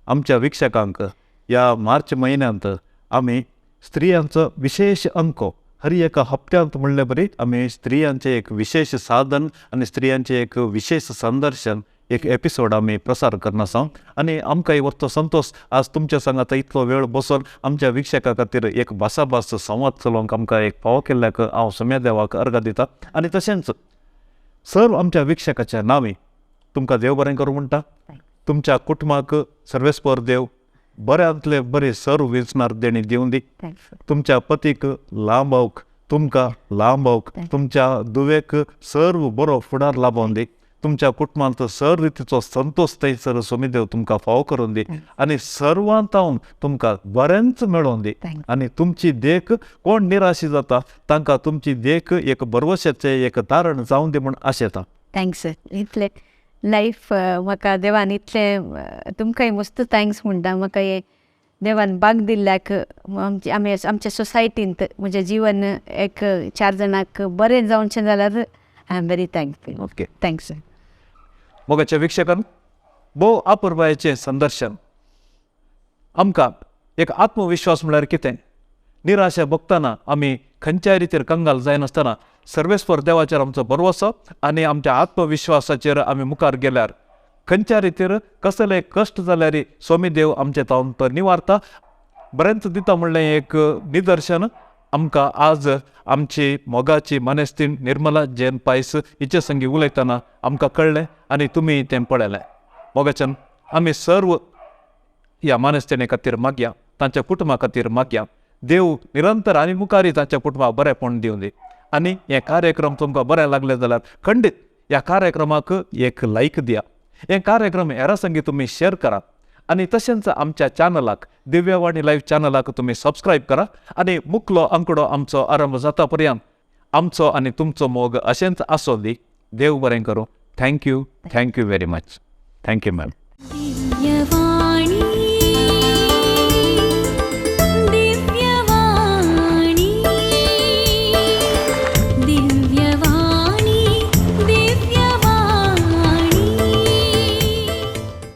आमच्या वीक्षकांक ह्या मार्च म्हयन्यांत आमी स्त्रियांचो विशेश अंक हर एका हप्त्यांत म्हणले बरी आमी स्त्रियांचें एक विशेश साधन आनी स्त्रियांचें एक विशेश संदर्शन एक एपिसोड आमी प्रसार करना आसा आनी आमकां वरतो संतोश आज तुमच्या सांगात इतलो वेळ बसून आमच्या वीक्षका खातीर एक भासाभास संवाद चलोवंक आमकां एक फावो केल्ल्याक हांव सोम्या देवाक अर्गां दिता आनी तशेंच सर्व आमच्या वीक्षकाच्या नांवी तुमकां देव बरें करूं म्हणटा. तुमच्या कुटुंबाक सर्वेस्पर देव बऱ्यांतले बरे सर्व विंचणार देणी दिवं दी. तुमच्या पतीक लांब तुमकां लांब, तुमच्या दुवेक सर्व बरो फुडार लाबोवन दी. तुमच्या कुटुंबांत सर्व रितीचो संतोश थंयसर सोमीदेव तुमकां फावो करून दी आनी सर्वांतावन तुमकां बरेंच मेळोवन दी आनी तुमची देख कोण निराशी जाता तांकां तुमची देख एक भरवशाचें एक तारण जावन दी म्हूण आशेता. Thanks. इतलें लायफ म्हाका देवान इतलें तुमकांय मस्त thanks म्हणटा. म्हाका हें देवान बाग दिल्ल्याक आमचे आमी आमच्या सोसायटींत म्हजें जीवन एक 4 जाणांक बरें जावचें जाल्यार I am very thankful. Okay, thanks. मोगाच्या वीक्षकान भोव अपुरबायेचें संदर्शन आमकां एक आत्मविश्वास म्हळ्यार कितें, निराशा भोगतना आमी खंयच्याय रितीर कंगाल जायनासतना सर्वेस्पर देवाचेर आमचो भरवसो आनी आमच्या आत्मविश्वासाचेर आमी मुखार गेल्यार खंयच्या रितीर कसले कश्ट जाल्यार स्वामी देव आमचे तावन तो निवारता. बरेंच दिता म्हणलें एक निदर्शन आमकां आज आमची मोगाची मानेस्तीण निर्मला जैन पायस हिचे संगी उलयतना आमकां कळ्ळें आनी तुमी तें पळयलें. मोगाच्यान आमी सर्व ह्या मानेस्तिणे खातीर मागया, तांच्या कुटुंबा खातीर मागया. देव निरंतर आनी मुखारय तांच्या कुटुंबाक बरेंपण दिवं दी. आनी हे कार्यक्रम तुमकां बरें लागले जाल्यार खंडीत ह्या कार्यक्रमाक एक लायक दिया. हे कार्यक्रम हेरां संगी तुमी शेअर करा आनी तशेंच आमच्या चॅनलाक दिव्यवाणी लायव्ह चॅनलाक तुमी सबस्क्रायब करा आनी मुखलो आंकडो आमचो आरंभ जाता पर्यंत आमचो आनी तुमचो मोग अशेंच आसो दी. देव बरें करूं. Thank you, thank you very much. Thank you ma'am. Divyavani.